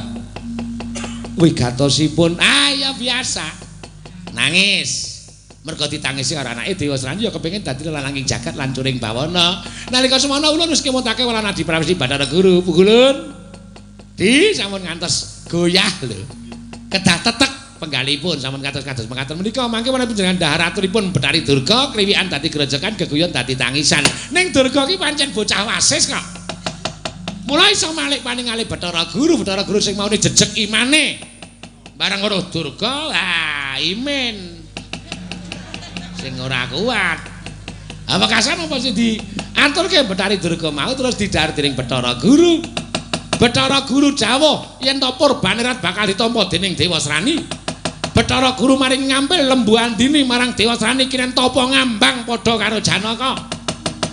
Wigatosipun ah ya biasa. Nangis. Merga ditangisi karo anake Dewa Srani ya kepengin dadi lelananging jagat lan curing bawana. Nalika semono ulun wis kemutake welan adi prawisi Bathara Guru. Pukulun. Di sampun ngantos goyah lho. Kedah tetek penggalipun sampun kados-kados mekaten menika mangke wonten panjenengan dhahar aturipun Bathari Durga kriwikan dadi grojogan geguyon dadi tangisan. Ning Durga ki pancen bocah wasis kok. Mula iso malik paningale Bathara Guru, Bathara Guru sing maune jejeg imane. Bareng weruh Durga, ah imin. Sing ora kuat. Ha wekasan apa sing diaturke Bathari Durga mau terus didhahar dening Bathara Guru. Bathara Guru dawuh yen to Purbaningrat bakal ditampa dening Dewa Srani. Bathara Guru maring ngampil Lembu Andini marang Dewa Srani kiren tapa ngambang padha karo Janaka.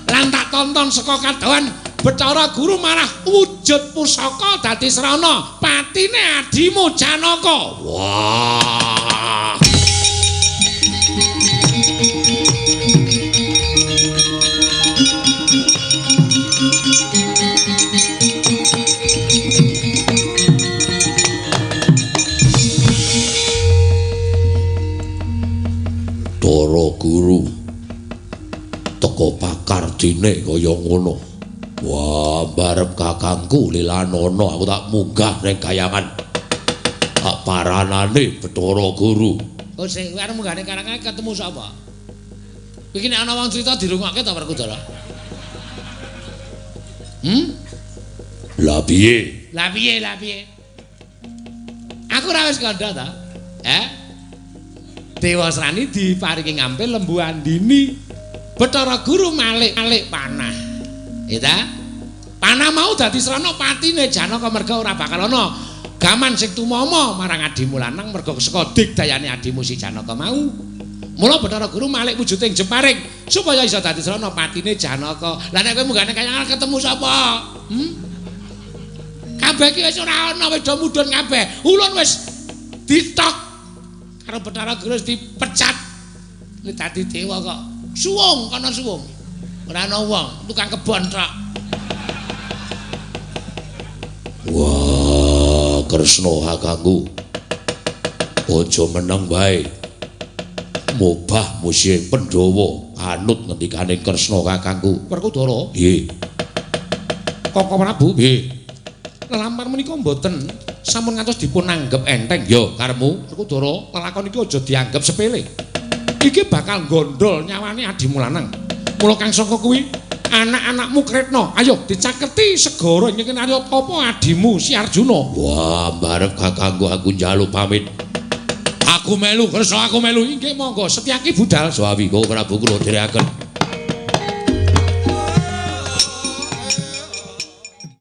Lan tak tonton saka kadohan Bathara Guru marah wujud pusaka dadi srana patine adimu Janaka. Wah. Bathara Guru teko pakardine kaya ngono. Wah, barep kakangku Lilanana aku tak munggah ning kayangan. Tak paranane Bathara Guru. Oh, sing arep munggah ning kayangan ketemu sapa? Iki nek ana wong crita dirungokke ta Werkudara? Lah piye? Lah piye, lah piye? Aku ora wis kandha ta? Eh? Dewa Srani diparingi ngampil Lembu Andini. Bathara Guru malik-malik panah. Ya ta? Panah mau dadi srana patine Janaka merga ora bakal ana gaman sing tumama marang adimu lanang merga saka digdayane adimu si Janaka mau. Mula Bathara Guru malik wujuding jemparing supaya iso dadi srana patine Janaka. Lah nek kowe munggah nang kayangan ketemu sapa? Kabeh iki wis ora ana, wis do mudhun kabeh. Ulun wis ditok Karo Bathara Guru dipecat. Nek dadi dewa kok suwung kono suwung. Ora ana wong, tukang kebon tok. Wah, Kresna kakangku. Aja meneng wae. Mobah musim Pandhawa anut ngendikane Kresna kakangku. Werkudara. Nggih. Koko Prabu. Nggih. Lelampahan menika mboten sampun ngantos dipun anggep enteng. Yo karepmu. Werkudara, lelakon iki aja dianggep sepele. Iki bakal gondol nyawane adimu lanang. Mula Kang Saka kuwi anak-anakmu Kretna, ayo dicaketi segara ing kene Arya Tapa adimu si Arjuna. Wah, barep kakangku aku njaluk pamit. Aku melu Kresna, aku melu. Inggih monggo, Setyaki budal. Sawi kok Prabu kula dherekaken.